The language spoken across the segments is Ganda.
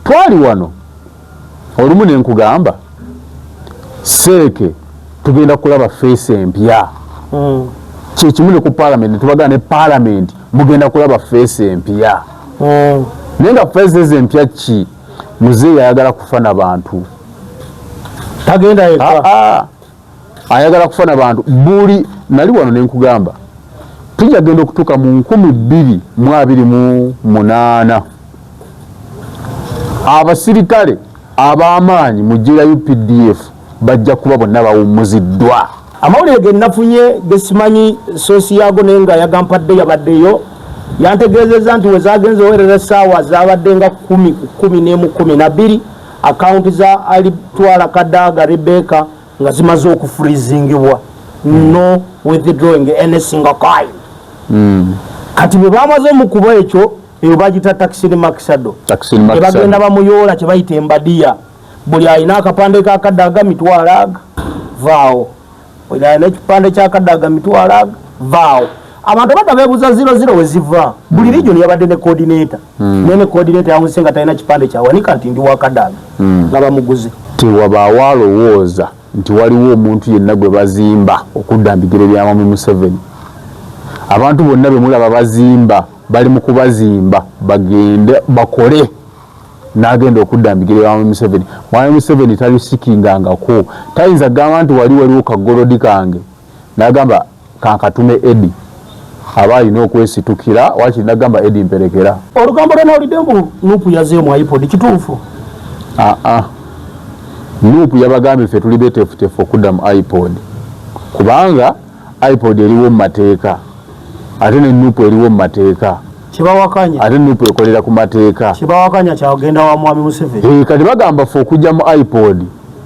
Twali wano olumu ne nkugamba seeke tugenda kulaba face empya. Kyekimu ne ku parliament, netubagamba ne parliament mugenda kulaba face empya. Naye nga face ezo empya ki? Muzeeyi ayagala kufa na bantu. Tagenda yekka. Ayagala kufa na bantu. Buli nali wano ne nkugamba tujja genda okutuuka mu 2028, abasirikale ab'amaanyi mu ggye lya UPDF bajja kuba bonna bawummuziddwa. Amawulire ge nafunye gesimanyi source yaago, naye nga yagampadde yabaddeyo yantegeezezza nti we zagenze owerera essaawa zabadde nga 10:45, 12, akawunti za Alitwala Kadaga Rebecca nga zimaze okufreezingibwa, no withdrawing any single coin. Kati bwe bamaze omukuba ekyo, eyo bagita taxini maxado. Taxini Maxado. Ebagenda bamuyoola kye bayita embadiya. Buli alina akapande ka Kadaga mitwalo aga vaawo, buli alina ekipande kya Kadaga mitwalo aga vaawo. Abantu badda beebuuza zero zero we ziva. Buli region yabadde ne coordinator, naye ne coordinator yawunzise nga talina kipande kyawanika nti ndi wa Kadaga, nga bamuguze. Tewabaawo alowooza nti waliwo omuntu yenna gwe bazimba okudda mu bigere bya Mwami Museveni. Abantu bonna be mulaba bazimba, bali mu kubazimba bagende bakole n'agenda okudda mu bigere bya Mwami Museveni. Mwami Museveni talisikingangako, tayinza kugamba nti wali waliwo kagolodi kange n'agamba kankatume Edi, aba alina okwesitukira wakiri nagamba Edi mperekera. Olugambo lwenawulidde mbu NUP yazeemu mu IPOD, kituufu? Aa, NUP yabagambye ffe tuli beteefuteefu okudda mu IPOD, kubanga IPOD eriwo mu mateeka, ate ne NUP eriwo mu mateeka. Kibawakanya. Ate NUP ekolera ku mateeka. Kibawakanya kyagenda wa Mwami Museveni. Eh, kati bagamba ffe okujja mu IPOD,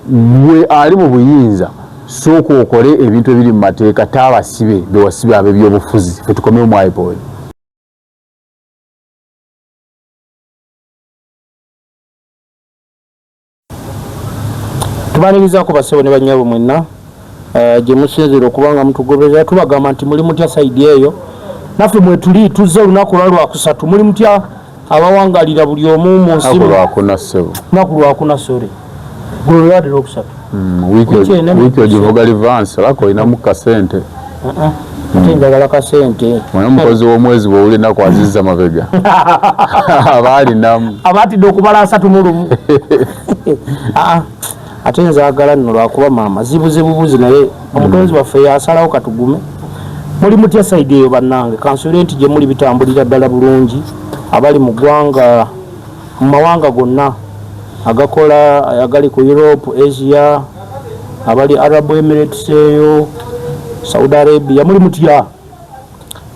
gwe ali mu buyinza sooka okole ebintu ebiri mu mateeka, taabasibe bewasibe ab'ebyobufuzi, ffe tukomewo mu IPOD. Tubanirizaako basebo ne bannyabo mwenna gye musinziira okuba nga mutugoberera. Tubagamba nti muli mutya side eyo? Naffe mwetuli, tuzze olunaku lwa Lwakusatu. Muli mutya abawangalira buli omu mu nsi? Lunaku Lwakuna, ssebo. Lunaku Lwakuna, sorry, gulo lwadi Lwokusatu. Wiki ene. Wiiki ogivuga reverse, alaka olinamu kasente. Ate njagala kasente. Mwana omukozi w'omwezi bw'owuli ennaku azizza mabega aba alinamu. Abatidde okubala 31. Ah, ate nzaagala nno lwakuba maama zibuze bubuzi, naye omutonzi waffe yasalawo katugume. Muli mutya side eyo bannange? Kansuubire nti gye muli bitambulira ddala bulungi. Abali mu ggwanga, mu mawanga gonna agakola, agali ku Europe, Asia, abali Arab Emirates eyo, Saudi Arabia, muli mutya?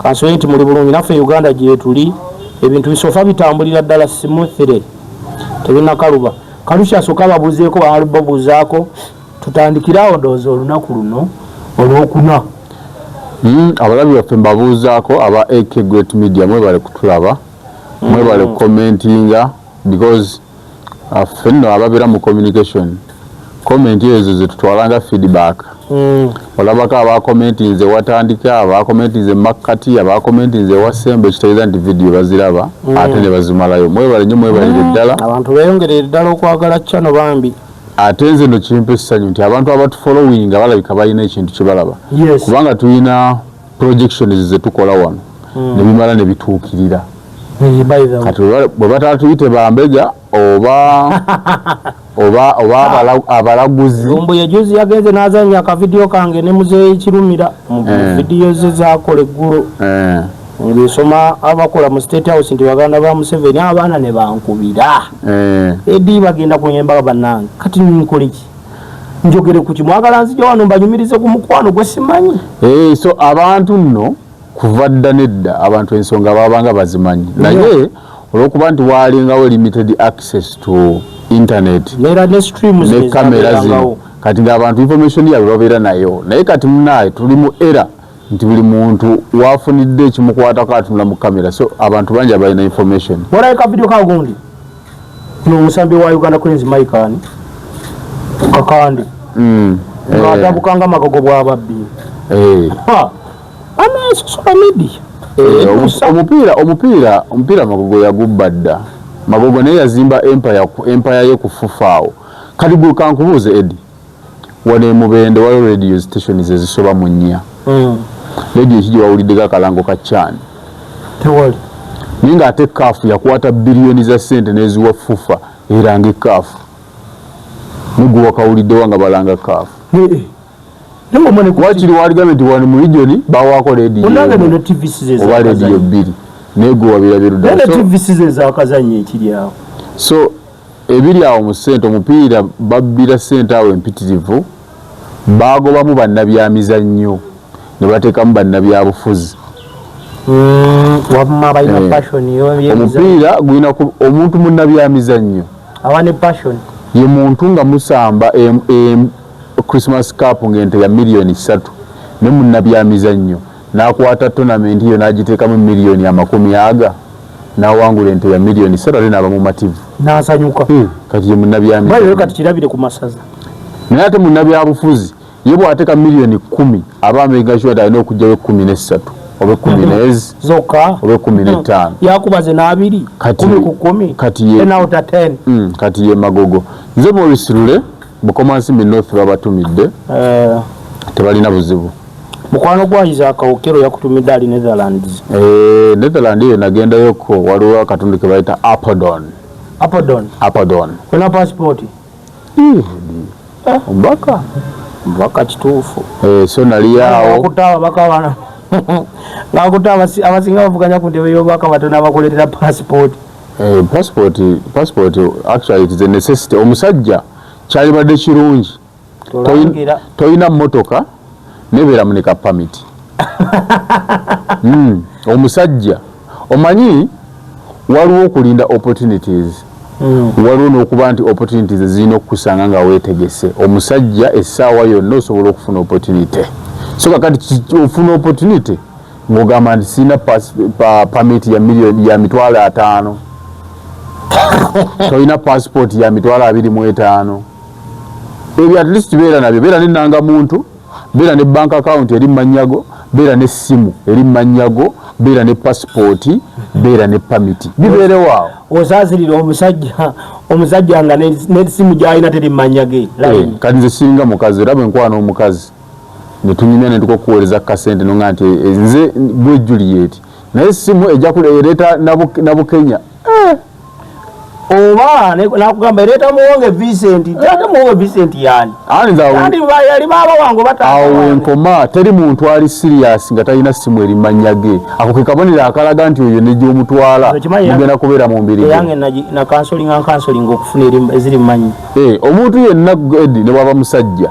Kansuubire nti muli bulungi. Naffe Uganda gyetuli ebintu bisofa bitambulira ddala smoothly, tebinakaluba. Kalushi asooka ababuuzeeko, babuuzaako, tutandikirawo ndowooza olunaku luno Olwokuna. Abalabi baffe mbabuuzaako, aba AK Great Media, mwebale kutulaba, mwebale kucommentinga, because ffe nno ababeera mu communication, comment ezo zetutwalanga feedback. Olabako abacommentinze watandika, abacommentinze makkati, abacommentinze ewasemba, ekitegeeza nti video baziraba ate ne bazimalayo. Mwebale nnyo, mwebalire ddala. Abantu beeyongerere ddala okwagala channel bambi. Ate nze no kimpa essanyu nti abantu abatufollowinga balabika balina ekintu kye balaba, kubanga tulina projections zetukola wano ne bimala ne bituukirira. Eh, by the way. Kati bwe batatuyite bambega oba abalaguzi. Lumbuye juzi yagenze n'azanya akavidiyo kange ne Muzeeyi Kirumira mu vidiyo ze zakola eggulo, ng'esoma abakola mu State House nti baganda ba Museveni, abaana ne bankubira. Edi bagenda kunyemba bannange. Kati nkole ki? Njogere ku ki? Mwagala nzija wano mbanyumirize ku mukwano gwe simanyi? Eh, so abantu nno kuva dda nedda abantu ensonga babanga bazimanyi, naye olwokuba nti walingawo limited access to internet nera ne streams ne kamera zino, ezabeerangawo. Kati ng'abantu information yaabwe babeera nayo, naye kati munaye tuli mu era nti buli muntu wafunidde ekimukwatako atunula mu kamera, so abantu bangi abalina information. Walayo ka video kagundi nomusambi wa Uganda Cranes, Mike Kakande, ng'atabukanga Magogo bw'ababbi. Ana social media. Omupiira Magogo yagubba dda. Magogo naye yazimba empire ye ku FUFA awo. Kati gwe kankubuuze, Edi, wano e Mubende waliwo radio stations ezisoba mu 4. Radio ki gye wawuliddeko akalango ka CHAN? Tewali. Naye ng'ate CAF yakwata biliyoni za ssente n'eziwa FUFA eranga e CAF, nigwe wakawuliddewa nga balanga CAF? Wakiri waligambye nti wano mu region bawaako radio Munange neno TVC oba radio 2, naye gwe wabirabirudda. TVC zezakazanya ekiri awo. So ebiri awo mu ssente, omupiira babbira ssente awo empitirivu, bagobamu bannabyamizannyo ne bateekamu bannabyabufuzi. Wamma balina passion. Omupiira gulina omuntu munnabyamizannyo. Aba ne passion. Ye muntu nga musamba Christmas Cup ng'ente ya miliyoni 3, ne munnabyamizannyo n'akwata tournament eyo n'agiteekamu miliyoni 100 aga, n'awangula ente ya miliyoni 3, ate n'aba mumativu. N'asanyuka. Kati ye munnabyamizannyo. Kati kirabire ku masaza. Naye ate munnabyabufuzi ye bw'ateeka miliyoni 10, aba amakinga sure nti alina okugjayo 13 oba 10 nezi zokka oba 15. Yakubaze n'abiri 10 ku 10. Kati ye 10 out of 10. Kati ye Magogo. Nze Maurice Lule, Bukomansimbi North babatumidde. Tebalina buzibu. Mukwano gwa Isaac Okero yakutumidde, ali Netherlands. Netherland eyo nagendayoko, waliwo akatundu ke bayita Apeldoorn. Apeldoorn. Apeldoorn. Olina passport? Omubaka. Omubaka, kituufu. So nali awo. Akutte ababaka bano ngaakutte abasinga bavuganya ku ntebe y'obubaka batono abakuleetera passport. Passport actually it is a necessity. Omusajja kyalibadde kirungi Tolangira. Tolina mmotoka, nebeera muneka permit. Omusajja omanyi waliwo okulinda opportunities, waliwo n'okuba nti opportunities zirina okukusanga nga weetegese. Omusajja essaawa yonna osobola okufuna opportunity. So kakati ofuna opportunity ng'ogamba nti sirina permit ya miliyoni ya 500,000, tolina passport ya 25,000. Ebyo at least beera nabyo, beera nenangamuntu, beera ne bank account eri mumanyago, beera n'essimu eri mumanyago, beera ne passport, beera ne permit, bibeerewo awo. Osaasirira omusajja nga n'essimu gy'alina teri mumanya ge. Kati nze siringa mukazi, era bwe nkwana omukazi netunyumya netuka okuweereza kasente, nonga nti nze gwe Juliet, naye essimu ejja ereeta Nabukenya. Oba nakugamba ereeta Muwonge Vincent, ate Muwonge Vincent yani? Ani nze Andi yali baaba wange oba taata awo wange. Wenkoma, teri muntu ali serious nga talina simu eri mannya ge. Ako ke kabonero akalaga nti oyo negyomutwala Okimanyi mugenda kubeera mu mbiri. Eyange nakansolinga nkansolinga okufuna eziri mumanyi. Omuntu yenna Edi, ne bwaba musajja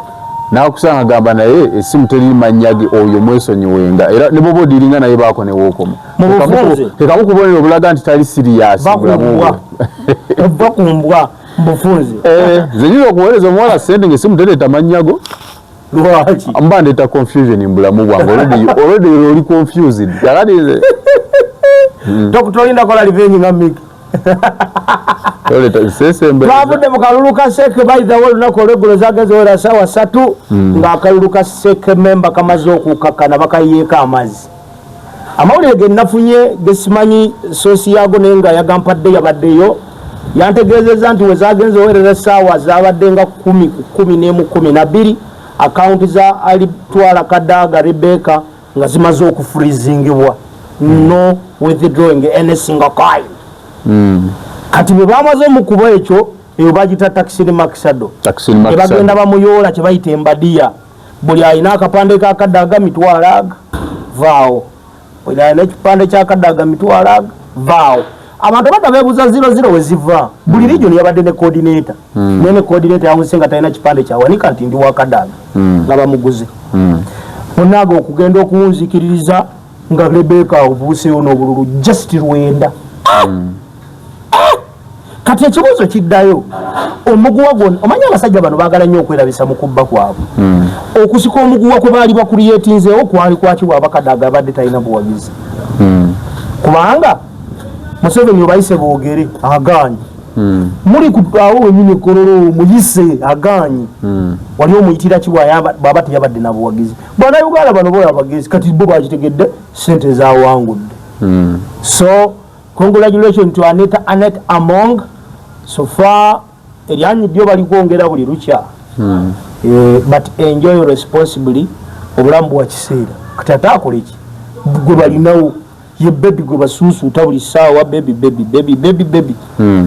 nakusanga gamba naye essimu teri mannya ge, oyo mwesonyiwenga, era ne bwoba odiringa naye baako newookoma. Mu bufunze. Kekamu kubonero obulaga nti tali serious mu bulamu bwe. Bakumbwa mu bufunze. Nze nyinza okuweereza omuwala sente ng'essimu tereeta mannya go. Lwaki? Mba ndeeta confusion mu bulamu bwange. Already oli confused kakati nze Tolinda kola revenge nga Miki. Toleeta sesembe. Twavudde mu kalulu ka CEC. By the way, olunaku olweggulo zageze wera saawa 3 ng'akalulu ka CEC member kamaze okukakkana, bakayiyeeko amazzi. Amawulire ge nafunye gesimanyi source yaago, naye nga yagampadde yabaddeyo yantegeezezza nti we zagenze owerera essaawa zabadde nga 10:45, 12, akawunti za Alitwala Kadaga Rebecca nga zimaze okufreezingibwa, no withdrawing any single coin. Kati bwe bamaze omukuba ekyo, eyo bagita taxin maxado. Taxin Maxado. Bagenda bamuyoola kye bayita embadiya. Buli alina akapande ka Kadaga mitwalo aga vaawo, buli alina ekipande kya Kadaga mitwalo aga vaawo. Abantu badda beebuuza zero zero we ziva. Buli region yabadde ne coordinator, naye ne coordinator yawunse nga talina kipande kyawanika nti ndi wa Kadaga, nga bamuguze. Munaaga okugenda okuwunzikiririza nga Rebeka obuuseewo n'obululu just 9. Kati ekibuuzo kiddayo, omuguwa gwonna, omanyi abasajja bano baagala nnyo okwerabisa mu kubba kwabwe. Okusika omuguwa kwe baali bakuliyetinzeewo kwali kwaki bwabakadaga abadde talina buwagizi? Kubanga Museveni obayise boogere, agaanyi. Muli awo wenyini Kololo, muyise, agaanyi. Wali omuyitira ki bw'aba teyabadde na buwagizi? Bannayuganda bano boyo abagezi, kati bo bakitegedde sente zawangudde. So Congratulations to Anita Anet Among. So far eryanyi ddyo bali kwongera buli lukya. But enjoy responsibly, obulamu bwa kiseera. Kati ate akola ki? Gwe balinawo ye baby gwe basuusuuta buli ssaawa, baby, baby, baby, baby, baby.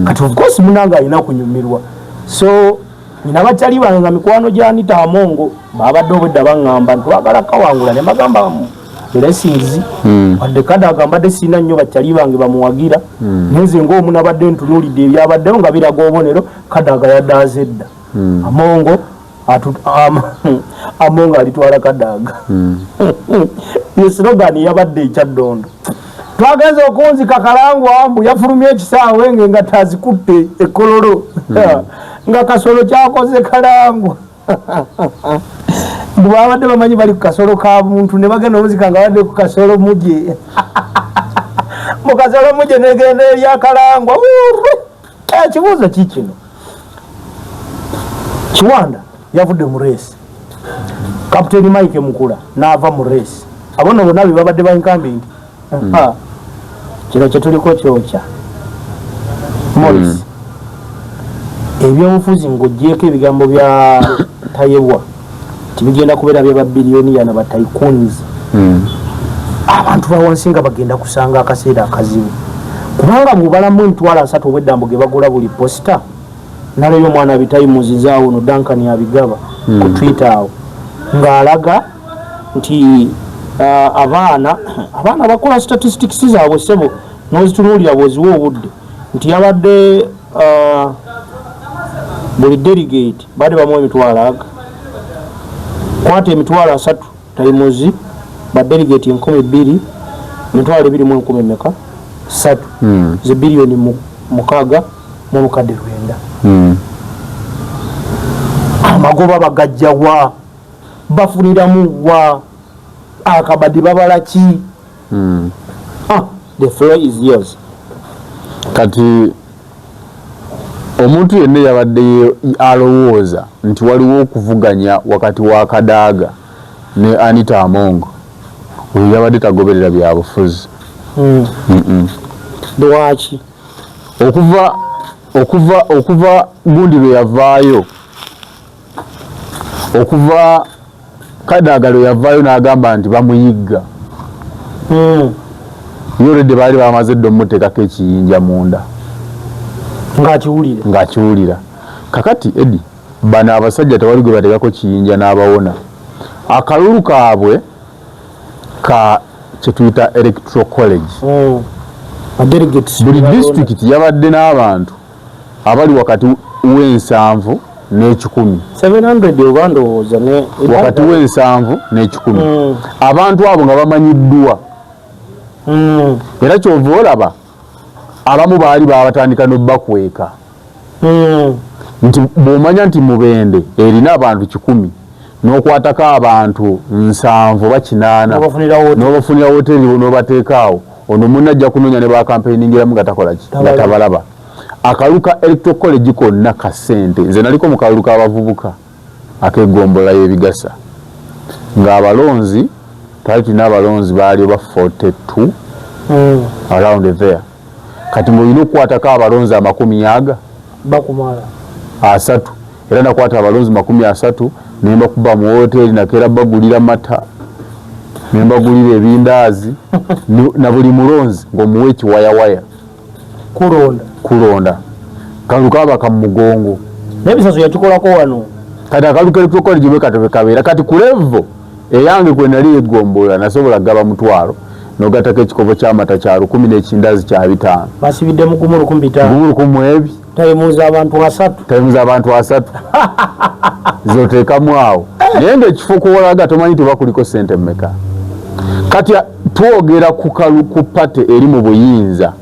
Kati of course munange alina kunyumirwa. So nina bakyali bange nga mikwano gya Anita Amongo babadde obwedda baŋŋamba ntwagala kawangula, ne bagamba blessings. Wadde Kadaga mbadde sirina nnyo bakyali bange bamuwagira, naye nze ng'omu nabadde ntunuulidde ebyabaddewo nga biraga obubonero Kadaga yadde azedda. Amongo Amongo alitwala Kadaga. Ye slogan yabadde ekyaddondo. Twagenze okunzika Kalangwa mbu yafulumya ekisaawe nge nga tazikutte ekololo nga Kasolo kyakoze Kalangwa, mbu babadde bamanyi bali ku kasolo ka muntu, ne bagenda omuzika nga badde ku kasolo muje, mu kasolo muje negenda eryakalangwa. Ekibuuzo kikino, Kiwanda yavudde mu race, Kapiteeni Mike Mukula n'ava mu race, abo nno bonna be babadde ba incumbent. Kino kyetuliko kyokya Morris. Ebyobufuzi ng'ogyeko ebigambo bya Tayebwa tibigenda kubeera bya babillionaire na ba tycoons. Abantu bawansi nga bagenda kusanga akaseera akazibu, kubanga bw'obalamu 300,000 obwedambo ge bagula buli poster. Naleyo omwana abitayimuziza awo no Duncan abigaba ku Twitter awo ng'alaga nti abaana bakola statistics zaabwe ssebo, n'ozitunuulira bw'oziwa obudde nti yabadde buli delegate baadde bamuwa emitwalo aga kwata 300,000 times ba delegate 2000, 20,000 meka 3 ze biliyoni 9,900. Amagoba bagajjawa? Bafuniramu wa? Akabadi babala ki? Ah, the floor is yours. Kati omuntu yenna yabadde alowooza nti waliwo okuvuganya wakati wa Kadaaga ne Anita Amongo, oyo yabadde tagoberera byabufuzi. Lwaki? Okuva gundi lwe yavaayo, okuva Kadaaga lwe yavaayo n'agamba nti bamuyigga, yoredde baali bamaze dda omuteekako ekiyinja munda. Ng'akiwulira. Ng'akiwulira. Kakati edi bano abasajja tewali gwe bateekako kiyinja n'abawona. Akalulu kaabwe ka kyetuyita electoral college. Delegates. Buli balonda. Disitulikiti yabadde n'abantu abali wakati w'ensanvu n'ekikumi. 700 oba ndowooza ne Wakati w'ensanvu n'ekikumi. Abantu abo nga bamanyiddwa. Era kyova olaba abamu baali babatandika n'obbakweka nti bw'omanya nti Mubende erina abantu 100 n'okwatako abantu 70 oba 80 N'obafunira woteri. N'obafunira woteri n'obateeka awo, ono munne ajja kunoonya ne bakampeiningiramu nga takola ki, nga Tabalaba. tabalaba. Akalulu ka electoral college konna ka ssente. Nze naliko mu kalulu k'abavubuka ak'eggombolola y'Ebigasa ng'abalonzi twali tulina abalonzi baali oba 42 around there. Kati ng'olina okukwatako abalonzi amakumi aga bakumala 30. Era nakwata abalonzi 30 nembakuba mu woteeri, nakeera bagulira mata, nembagulira ebindaazi, na buli mulonzi ng'omuwa ekiwayawaya. Kulonda. Kulonda kalulu kaba ka mugongo. N'ebisaso yakikolako wano. Kati akalulu ka electoral college bwe katobe kabeera kati ku level eyange kwe nali eggombolola, nasobola gaba 500 n'ogattako ekikopo ky'amata kya 1000 n'ekindaazi kya 500. Basibidde mu 1500. 10,000 ebi. Times abantu 30. Times abantu 30 zoteekamu awo, naye ngaekifo kuwolaga tomanyi teba kuliko sente mmeka. Kati twogera ku kalu ku party eri mu buyinza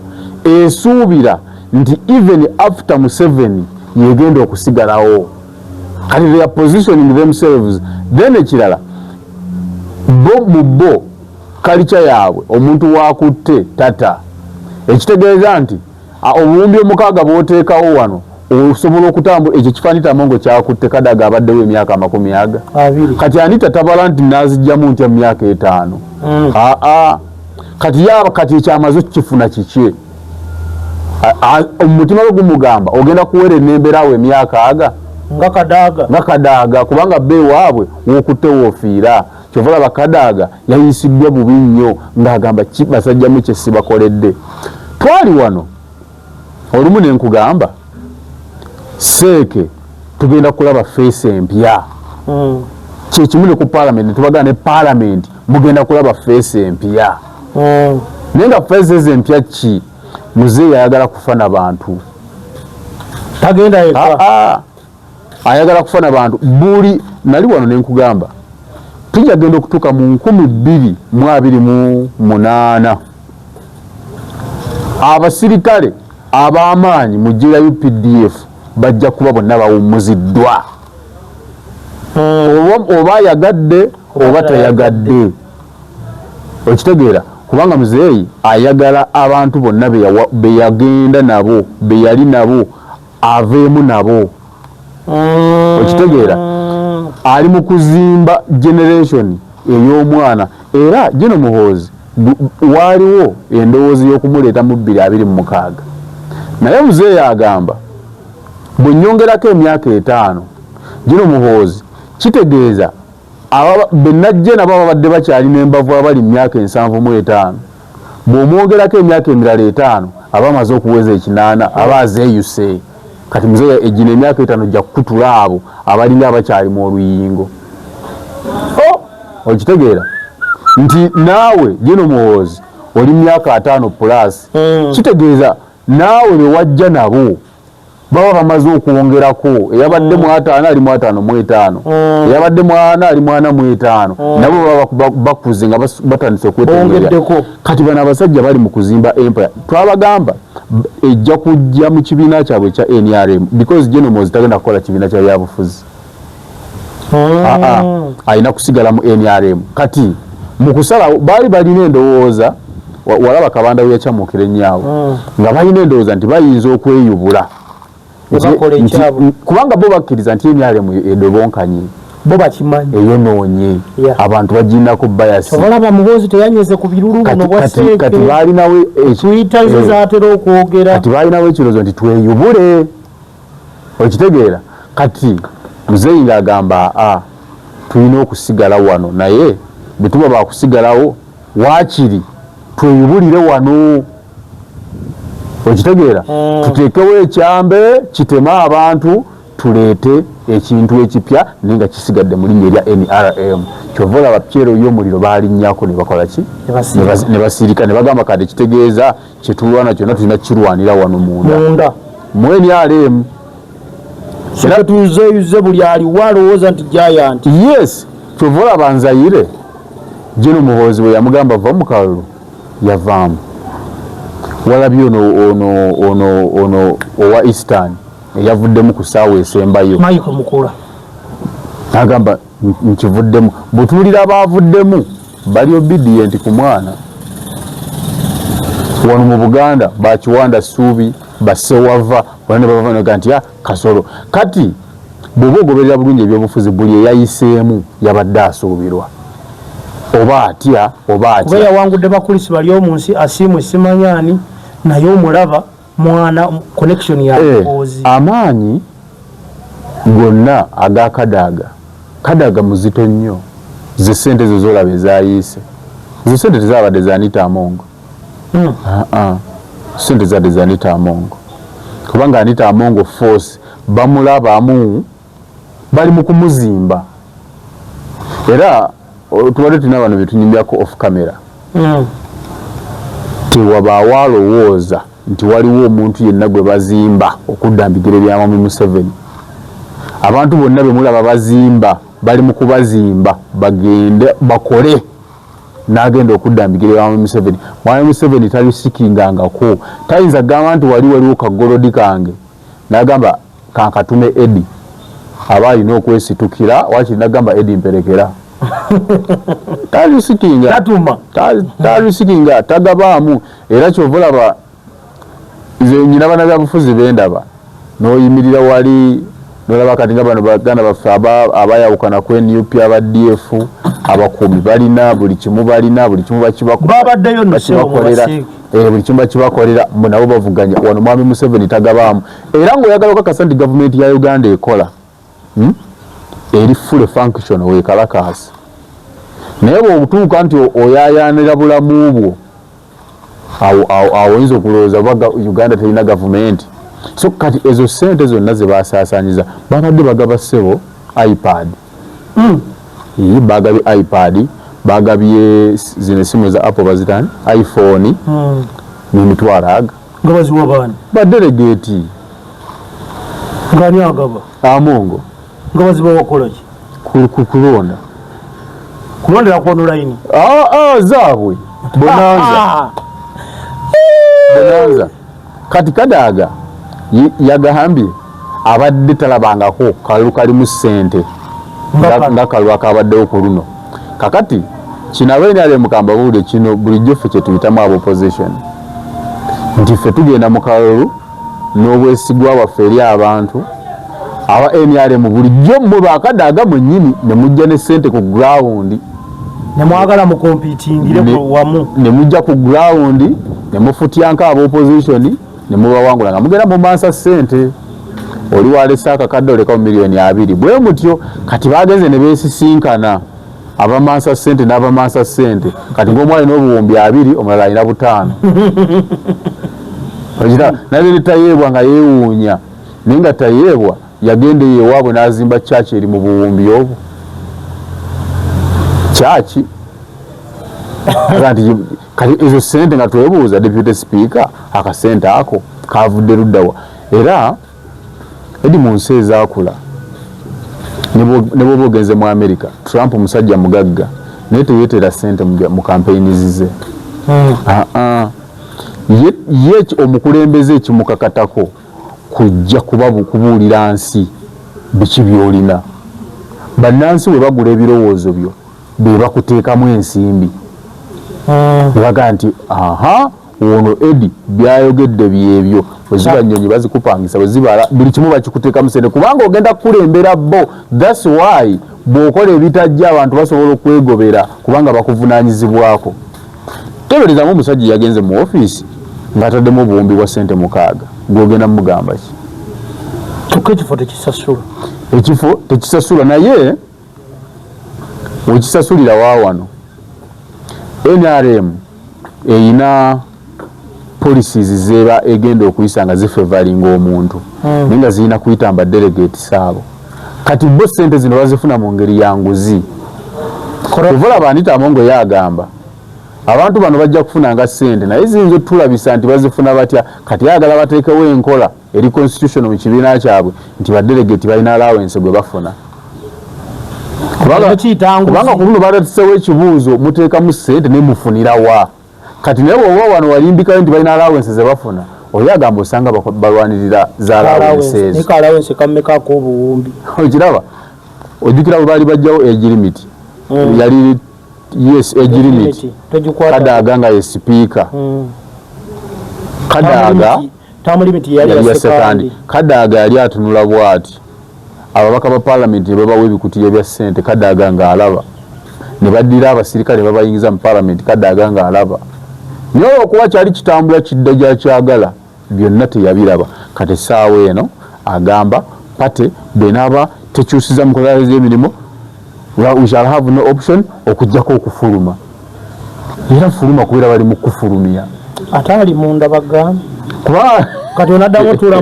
esuubira nti even after Museveni yegenda okusigalawo. Kati they are positioning themselves. Then ekirala, bo mu bo kalica yaabwe omuntu wakutte tata, ekitegeeza nti 6000 bw'oteekawo wano osobola okutambula. Ekyo kifaanita Amongo kyakutte Kadaga abaddewo emyaka amakumi aga 20. Kati Anita tabala nti nazijjamu ntya mu myaka 5. Aa, kati yaba kati ekyamaze okukifuna kikye. Omutima gwe gumugamba ogenda kuwera enembeera awo emyaka aga nga Kadaga. Nga Kadaga, kubanga be waabwe wokutte woofiira. Kyova olaba Kadaga yayisiddwa bubi nnyo, ng'agamba ki basajjamu kye sibakoledde. Twali wano olumu ne nkugamba, seeke tugenda kulaba face empya. Kyekimu ne ku paalamenti, netubagamba ne paalamenti mugenda kulaba face empya. Naye nga face ezo empya ki? Muzeeyi ayagala kufa na bantu. Tagenda yekka. Ah, ah. Ayagala kufa na bantu. Buli nali wano nenkugamba tujja genda okutuuka mu 2028, abasirikale ab'amaanyi mu ggye lya UPDF bajja kuba bonna bawummuziddwa. Oba ayagadde oba tayagadde, okitegeera? Kubanga muzeeyi ayagala abantu bonna beyagenda nabo, beyali nabo, aveemu nabo. Okitegeera? Ali mu kuzimba generation ey'omwana. Era Gino Muhoozi waaliwo endowooza y'okumuleeta mu 2026, naye muzeeyi agamba bwe nnyongerako emyaka 5 Gino Muhoozi, kitegeeza benajje nabo ababadde bakyalina embavu abali mu myaka 75, bw'omwongerako emyaka emirala 5 aba amaze okuweza 80, aba azeeyuse. Kati muzeeyi egino emyaka 5 jja kukutula abo abalinga abakyali mu oluyingo. Oh! Okitegeera nti naawe Gino Muhoozi oli myaka 50 plus, kitegeeza naawe be wajja nabo baba bamaze okwongerako. Eyabadde mu 50 ali mu 55, eyabadde mu 40 ali mu 45, nabo baba bakuze nga batandise okwetengerera. Bongeddeko. Kati bano abasajja bali mu kuzimba empire. Twabagamba ejja kujja mu kibiina kyabwe ekya NRM, because General Muhoozi tagenda kukola kibiina kya byabufuzi. Aa, alina kusigala mu NRM. Kati mu kusalawo baali balina endowooza, walaba Kabanda we yakyamukira ennyo nga balina endowooza nti bayinza okweyubula. Ne bakola ekyabwe. Kubanga bo bakkiriza nti NRM edobonkanye. Bo bakimanyi. Eyonoonye. Abantu bagirinako bias. Olaba Muhoozi teyanyweze ku birulu buno bwa Seeke. Kati balinawo Twitter ze zaatera okwogera. Kati balinawo ekirowoozo nti tweyubule. Okitegeera? Kati muzeeyi ng'agamba aa, tulina okusigala wano, naye bwe tuba bakusigalawo waakiri tweyubulire wano. Okitegeera? Tuteekewo ekyambe kiteme abantu, tuleete ekintu ekipya naye nga kisigadde mu linnya erya NRM. Kyova olaba Pierre y'omuliro balinnyako ne bakola ki? Ne basirika. Ne basirika ne bagamba kati kitegeeza kyetulwana kyonna tulina kukirwanira wano munda. Munda. Mu NRM. Era tuzeyuze buli aliwo alowooza nti giant. Yes, kyova olaba Nzayire General Muhoozi bwe yamugamba va mu kalulu yavaamu. Walabye ono owa Eastern eyavuddemu ku ssaawa esembayo. Michael Mukula. Agamba nkivuddemu. Bw'otunuulira abaavuddemu bali obedient ku mwana. Wano mu Buganda bakiwanda Ssuubi, Bassewava, bonna ne bava ne nti ya Kasolo. Kati bw'oba ogoberera bulungi ebyobufuzi, buli eyayiseemu yabadde asuubirwa. Oba atya oba Kuba atya. Yawangudde bakulisi bali omu nsi Asiimwe simanyaani, naye omulaba mwana connection ya Muhoozi. Amaanyi gonna aga Kadaga, Kadaga muzito nnyo. Ze ssente ezo z'olaba ezayiise, ezo ssente tezabadde za Anita Among. Ah, ssente zadde za Anita Among, kubanga Anita Among force bamulabamu, bali mu kumuzimba. Era tubadde tulina bano betunyumyako off camera, tewabaawo alowooza nti waliwo omuntu yenna gwe bazimba okudda mu bigere bya Mwami Museveni. Abantu bonna be mulaba bazimba bali mu kubazimba bagende bakole n'agenda okudda mu bigere bya Mwami Museveni. Mwami Museveni talisikingangako, tayinza kugamba nti wali waliwo kagolodi kange n'agamba kankatume Edi, aba alina okwesitukira wakiri nagamba Edi mperekera. Talisikinga. Tatuma. Talisikinga, tagabaamu. Era kyova olaba nze nyina bannabyabufuzi bendaba n'oyimirira wali nolaba kati nga bano baganda baffe abayawukana ku NUP, aba DF, abakuumi balina buli kimu, balina buli kimu Babaddeyo nno ssebo mu bakibakolera. Basiike. Buli kimu bakibakolera, mbu nabo bavuganya. Wano Mwami Museveni tagabaamu. Era ng'oyagala okakasa nti gavumenti ya Uganda ekola, Eri full function wekalakaasi, naye bw'otuuka nti oyayaanira bulamu bwo, awo oyinza okulowooza oba Uganda terina gavumenti. So kati ezo sente zonna ze basaasaanyiza, babadde bagaba, ssebo, iPad. Bagabye iPad, bagabye zino esimu za Apple, bazitani, iPhone, n'emitwalo aga. Nga baziwa baani? Badelegate. Ng'ani agaba? Amongo. Nga bazibawa kukola ki? Kulonda. Kulondera ku online? Ah, ah, zaabwe bonanza. Bonanza. Kati Kadaaga yagambye abadde talabangako kalulu kalimu ssente nga kalulu akabaddewo ku luno. Kakati kino aba NRM kambabuulire, kino bulijjo ffe kyetuyitamu aba opposition, nti ffe tugenda mu kalulu n'obwesigwa bwaffe eri abantu. Aba NRM bulijjo mmwe bakadaaga mwennyini ne mujja ne ssente ku ground. Nemwagala mucompetingire wamu. Ne mujja ku ground ne mufutyanka aba opposition ne mubawangula nga mugenda mumansa ssente. Oli walese akakadde, olekamu miliyoni 20, bwe mutyo. Kati bagenze ne beesisinkana abamansa ssente n'abamansa ssente. Kati ng'omu alina obuwumbi 20, omulala alina 5. Naye ne Tayeebwa nga yeewuunya, naye nga Tayeebwa yagenda eyo ewaabwe n'azimba kyaki eri mu buwumbi obwo kyaki. Nti kati ezo sente nga twebuuza deputy speaker, akasente ako kavudde luddawa? Era edi mu nsi ezaakula, ne bwoba ogenze mu America, Trump musajja mugagga, naye teyeetera sente mu kampeyini zize. Ah, ah. Ye omukulembeze ekimukakatako kujja kuba kubuulira nsi biki by'olina. Bannansi bwe bagula ebirowoozo byo, be bakuteekamu ensimbi. Nebagaa nti aha, ono Edi byayogedde byebyo. Bwe ziba nnyonyi bazikupangisa, bwe zibala buli kimu bakikuteekamu sente, kubanga ogenda kukulembera bo. That's why bw'okola ebitajja, abantu basobola okwegobera, kubanga bakuvunaanyizibwako. Teberezamu omusajja yagenze mu ofiisi ng'ataddemu obuwumbi bwa sente 6, gwogenda mugamba ki? Kyokka ekifo tekisasula. Ekifo tekisasula, naye wekisasulira wa wano? NRM eyina policies zeba egenda okuyisa nga zifavouringa omuntu, naye nga zirina kuyita mba delegates abo. Kati bo sente zino bazifuna mu ngeri ya nguzi. Olaba Anita Amongo yagamba abantu bano bajja kufunanga sente, naye ziyinza otulabisa nti bazifuna batya. Kati ayagala bateekewo enkola eri constitution mu kibiina kyabwe nti badelegate balina allowance gwe bafuna. Kubanga ku luno baleesewo ekibuuzo, muteekamu sente naye mufunirawa? Kati naye bw'oba wano walimbikayo nti balina allowance ze bafuna, oli agamba osanga balwanirira za allowance ezo. Naye ka allowance kammekako obuwumbi? Okiraba, ojjukira bwe baali bajjawo age limit? Yali, yes, age limit. Togikwata. Kadaaga nga ye sipiika. Kadaaga Term limit yali yali ya ya Sekandi. Sekandi. Kadaaga yali atunula bw'ati, ababaka ba palamenti ne babawa ebikutiya bya ssente, Kadaaga ng'alaba, ne baddira abasirikale ne babayingiza mu palamenti, Kadaaga ng'alaba. Naye olwokuba kyali kitambula kidda gyakyagala, byonna teyabiraba. Kati essaawa eno agamba party bwenaaba tekyusiza mu kola z'emirimu, we shall have no option okugjako okufuluma. Era fuluma, kubeera bali mu kufulumya. Ate ali munda bagambe. Kuba Kati onaddamu otuula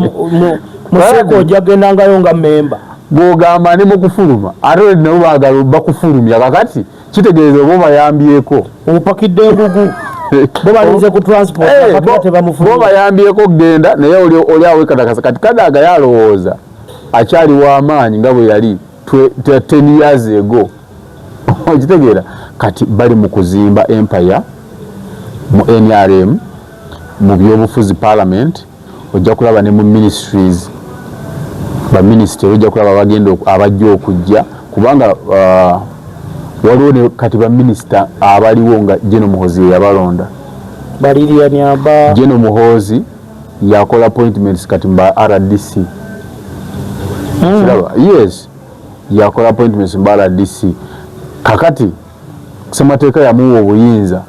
museeko, ojja gendangayo nga memba. Gwogamba ndi mu kufuluma, ate olwo nabo baagala bakufulumya. Kakati kitegeeza oba obayambyeko. Opakidde engugu, bo balinze ku transport. Akatula tebamufulumya. Bo bayambyeko okugenda, naye oli awekatakasa. Kati Kadaaga yalowooza akyali w'amaanyi nga bwe yali 10 years ago. Okitegeera, kati bali mu kuzimba empire mu NRM, mu byobufuzi, parliament, ojja kulaba ne mu ministries, baminisitiri ojja kulaba abagenda abajja okujja, kubanga waliwo ne kati baminisita abaliwo nga General Muhoozi ye yabalonda. Baliriani aba. General Muhoozi yakola appointments kati mu ba RDC. Kiraba, yes, yakola appointments mu ba RDC. Kakati semateeka yamuwa obuyinza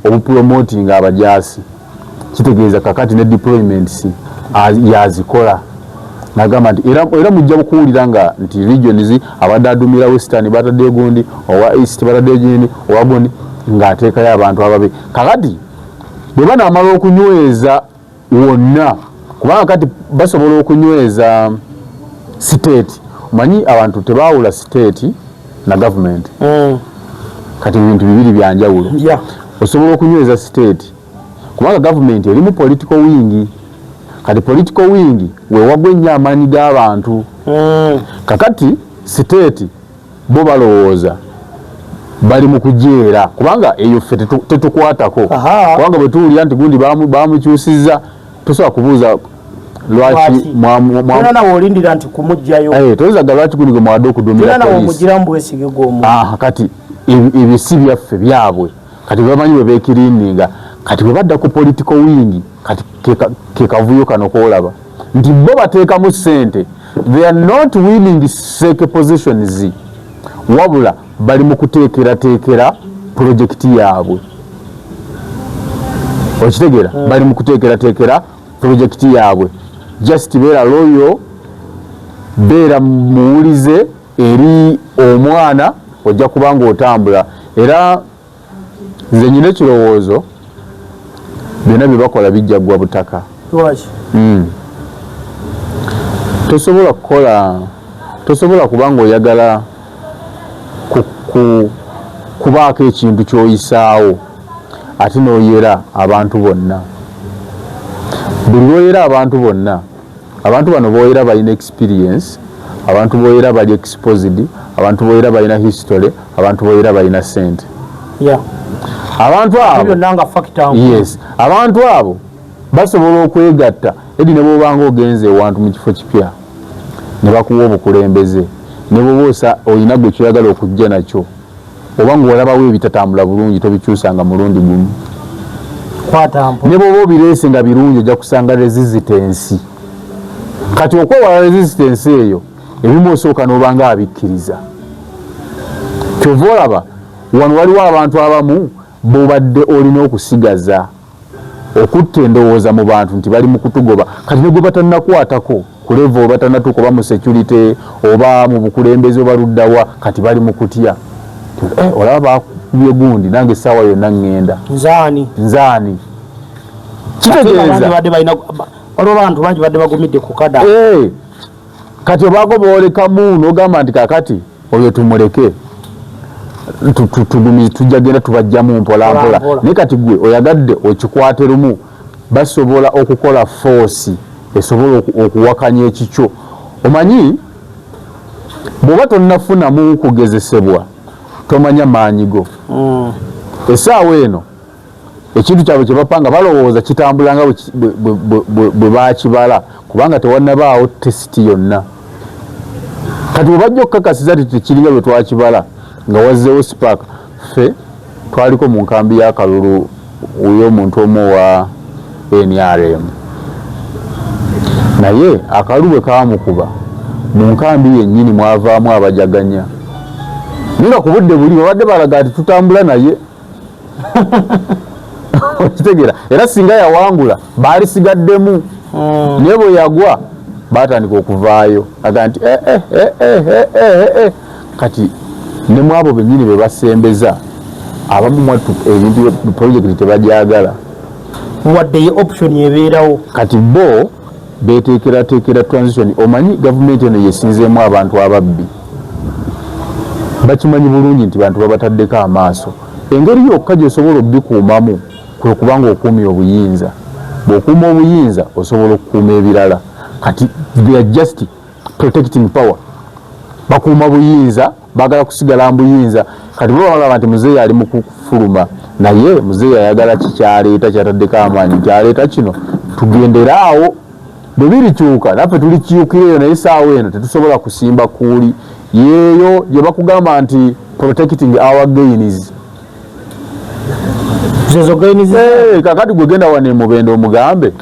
Obupromotinga abajaasi kitegeeza kakati ne deployments yazikola, nagamba nti era mujja kuwulira nga nti regions abadde adumira Western bataddeyo gundi, owa East bataddeyo gundi, owa gundi, ng'ateekayo abantu ababe. Kakati bwe banaamala okunyweza wonna, kubanga kati basobola okunyweza state, omanyi abantu tebaawula state na government. Kati ebintu bibiri byanjawulo. Osobola okunyweza state kubanga gavumenti erimu political wing. Kati political wing wewagwa ennyo amaanyi g'abantu. Kakati state bo balowooza bali mu kujeera, kubanga eyo ffe tetukwatako. Kubanga bwe tuwulira nti gundi bamukyusizza, tosobola kubuuza lwaki. Lwaki? Tolina nawe olindira nti kumugjayo. Toyinzaga lwaki gundi gwe mwadde okudumira Tolina nawe poliisi. Omugiramu bwesige gw'omu. Aha, kati ebyo si byaffe, byabwe. Kati bamanyi bwe beekirininga. Kati bwe badda ku political wing, kati ke kavuyo kano koolaba nti bo bateekamu ssente. They are not winning seke positions, wabula bali mu kuteekerateekera projekiti yaabwe. Okitegeera? Bali mu kuteekerateekera projekiti yaabwe. Just beera loyal, beera muwulize eri omwana, ojja kuba nga otambula. Era nze nyina ekirowoozo, byonna bye bakola bijja ggwa butaka. Lwaki? Tosobola kukola, tosobola kuba nga oyagala kubaako ekintu kyoyisaawo ate n'oyera abantu bonna. Buli lwoyera abantu bonna, abantu bano boyera balina experience, abantu boyera bali exposed, abantu boyera balina history, abantu boyera balina sente. Abantu abo byonna nga factor nkulu. Yes, abantu abo basobola okwegatta edi ne bwobanga ogenze ewantu mu kifo kipya ne bakuwa obukulembeze, ne bwoba osa olina gwe kyoyagala okujja nakyo, oba ngaolabawo ebitatambula bulungi, tobikyusanga mulundi gumu. Kwata mpo. Ne bwoba obireese nga birungi, ojja kusanga resistance. Kati okwewala resistance eyo, ebimu osooka n'obanga abikkiriza. Kyova olaba wano waliwo abantu abamu bobadde olina okusigaza okutta endowooza mu bantu nti bali mu kutugoba. Kati ne gwe batannakwatako ku level, batannatuuka oba mu security oba mu bukulembeze oba luddawa, kati bali mu kutya. Olaba bakubye gundi, nange essaawa yonna ŋŋenda. Nzaani? Nzaani? Ate nga bangi Kitegeeza badde balina, waliwo bantu bangi badde bagumidde ku kada. Kati obaako boolekamu n'ogamba nti kakati oyo tumuleke, tujja genda tubajjamu mpola mpola. Mpola mpola. Naye kati gwe oyagadde okikwate lumu, basobola okukola force esobola okuwakanya ekikyo. Omanyi bw'oba tonnafunamu kugezesebwa, tomanya maanyi go. Essaawa eno ekintu kyabwe kyebapanga balowooza kitambula nga bwe bakibala, kubanga tewannabaawo test yonna. Kati bwe bajja okukakasiza nti tekiringa bwe twakibala, nga wazzeewo spark. Ffe twaliko mu nkambi y'akalulu y'omuntu omu owa NRM, naye akalulu bwe kamukuba, mu nkambi yennyini mwavaamu abajaganya, naye nga ku budde buli babadde balaga nti tutambula naye. Okitegeera? Era singa yawangula baalisigaddemu, naye bwe yagwa batandika okuvaayo aga nti eh, eh, eh, eh, eh, eh, eh. Kati ne mu abo bennyini be basembeza abamu mwattu ebintu projekiti tebagyagala. Wadde ye option ebeerawo. Kati bo beteekerateekera transition. Omanyi gavumenti eno yesinzeemu abantu ababbi, bakimanyi bulungi nti bantu babataddeko amaaso. Engeri yokka gyosobola obikuumamu kwe kubanga okuumye obuyinza. Bw'okuuma obuyinza, osobola okukuuma ebirala. Kati they are just protecting power, bakuuma buyinza, baagala kusigala mu buyinza. Kati bo balaba nti muzeeyi ali mu kufuluma, naye muzeeyi ayagala kikyaleeta kyataddeko amaanyi nti aleeta kino, tugendere awo. Bwe birikyuka naffe tulikyukira eyo, naye saawa eno tetusobola kusimba kuuli yeeyo gye bakugamba nti protecting our gains. Zezo gains. Kakati gwe genda wano emubende omugambe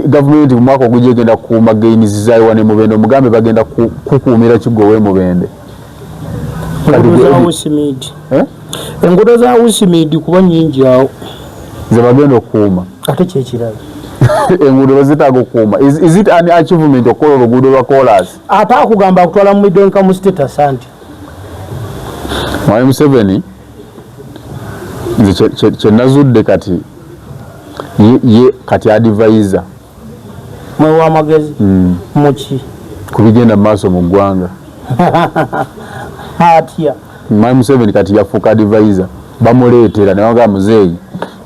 gavumenti mu mwaka ogujja egenda kukuuma gains zaayo. Wano emubende omugambe bagenda kukuumira kigwe ow'emubende. Nguudo za Westmead. Eh? Enguudo za Usimidi kuba nyingi awo. Ze bagenda okukuuma. Ate kyekirala. Enguudo bazetaaga okukuuma. Is it an achievement okukola oluguudo lwa koolaasi? Ate akugamba akutwala mu middle income status anti. Mwami Museveni nze kye nazudde kati ye kati advisor. Mwewa amagezi muki? Ku bigenda mu maaso mu ggwanga. Atya? Mwami Museveni kati yafuuka advisor, bamuleetera ne bagamba muzeeyi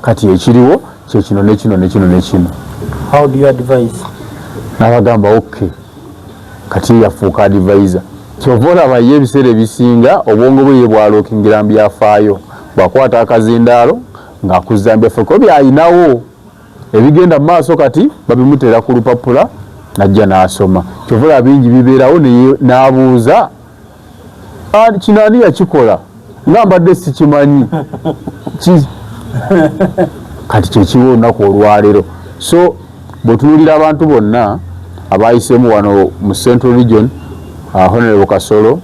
kati ekiriwo kye kino ne kino ne kino ne kino. How do you advise? N'abagamba okay, kati ye yafuuka advisor. Kyova olaba ye ebiseera ebisinga obwongo bwe ye bwalookingira mu byafaayo, bw'akwata akazindaalo ng'akuzza mu byafaayo kuba by'alinawo. Ebigenda mu maaso kati babimuteera ku lupapula n'ajja n'asoma. Kyova olaba bingi bibeerawo n'abuuza kino ani yakikola nga mbadde sikimanyi. Kati kyekiwa olunaku olwaleero. So bw'otunuulira abantu bonna abayiseemu wano mu Central Region, Honorable Kasolo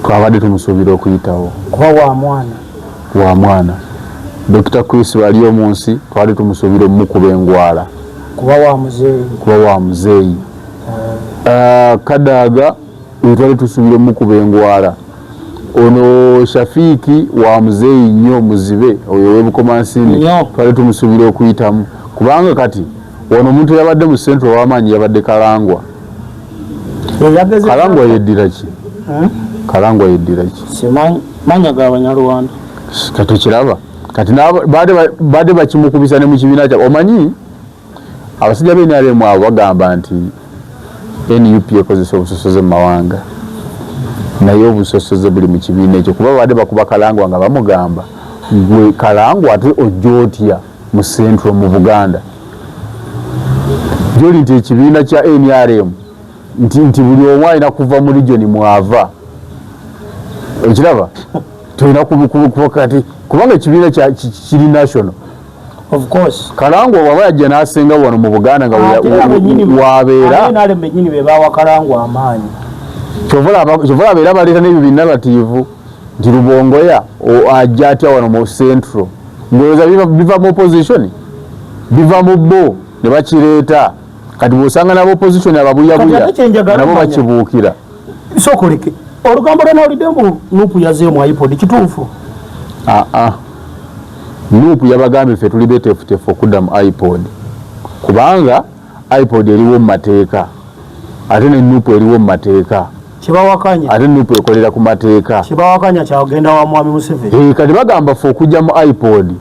twabadde tumusuubira okuyitawo. Kuba wa mwana. Wa mwana. Dr. Chris Baryomunsi twali tumusuubira omukuba engwala. Kuba wa muzeeyi. Kuba wa muzeeyi. Kadaga twali tusuubira omukuba engwala. Ono Shafiiki wa muzeeyi nnyo muzibe oyo ow'Ebukomansimbi twali tumusuubira okuyitamu kubanga kati ono omuntu yabadde mu Central ow'amaanyi yabadde Kalangwa. Kalangwa yeddira ki? Kalangwa yeddira ki? Simanyi manya ga Banyarwanda. Kati okiraba kati baade bakimukubisa ne mu kibiina kyabwe. Omanyi abasajja ba NRM abo bagamba nti NUP ekozesa obusosoze mu mawanga, naye obusosoze buli mu kibiina ekyo kuba baade bakuba Kalangwa nga bamugamba gwe Kalangwa ate ojja otya mu Central mu Buganda gyoli nti ekibiina kya NRM nti buli omu alina kuva mu region mwava. Okiraba tolina kuba kati kubanga ekibiina kiri national. Of course. Kalangwa bw'aba yajja n'asenga wano mu Buganda nga wabeera. NRM bennyini be bawa Kalangwa amaanyi. Kyova olaba era baleeta n'ebyo binaratiivu nti Lubongoya ajja atya wano mu Central. Ng'olowooza biva mu opposition, biva mu bo ne bakireeta. Kati bw'osanga n'aba opposition ababuyabuya nabo bakibuukira. Sooka oleke olugambo lwe nawulidde mbu Nupu yazeemu iPod, kituufu? Aa, Nupu yabagambye ffe tuli beteefuteefu okudda mu iPod kubanga iPod eriwo mu mateeka ate ne Nupu eriwo mu mateeka. Kibawakanya. Ate Nupu ekolera ku mateeka. Kibawakanya kyagenda wa Mwami Museveni. Kati bagamba ffe okujja mu iPod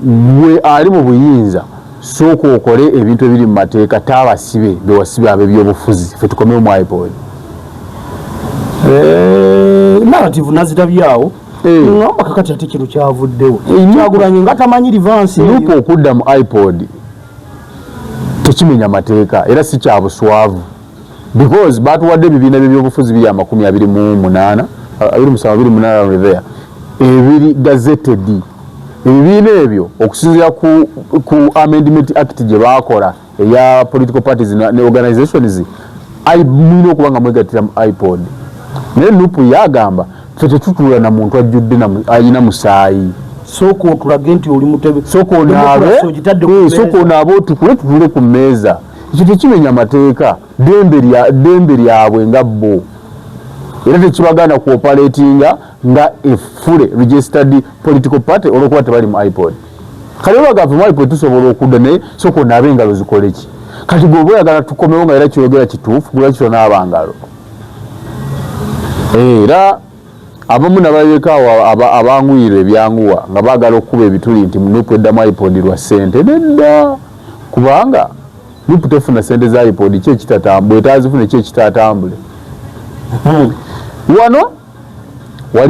gwe ali mu buyinza sooka okole ebintu ebiri mu mateeka taabasibe bewasibe ab'ebyobufuzi ffe tukomewo mu iPod. Narrative nazirabyawo ngamba kakati ate kino kyavuddewo Kyagulanyi nga tamanyi reverse. Nupu okudda mu iPod tekimenya mateeka era si kya buswavu because batuwadde ebibiina by'ebyobufuzi biri 28, 27, 28 there ebiri gazetted. Ebibiina ebyo okusinziira ku Amendment Act gye baakola eya political parties ne organizations mulina okuba nga mwegattira mu iPod. Naye Nupu yagamba ffe tetutuula na muntu ajjudde alina musaayi. Sooka otulage nti oli mutebe. Sooka onaabe otukule tutuule ku mmeeza. Ekyo tekimenya mateeka, ddembe lyabwe nga bo era tekibagaana ku operatinga nga a fully registered political party olwokuba tebali mu iPod. Kale bagamba mu iPod tusobola okudda naye sooka onaabe engalo zikole ki? Kati gwe oba oyagala tukomewo nga era kyeyogera kituufu, lwaki tonaaba ngalo? Era abamu nabaleka awo abanguyirwa ebyanguwa nga baagala okukuba ebituli nti Nupu eddamu iPod lwa ssente. Nedda, kubanga Nupu tefuna ssente za iPod ki ekitatambule, bw'etaazifune ki ekitatambule. Wano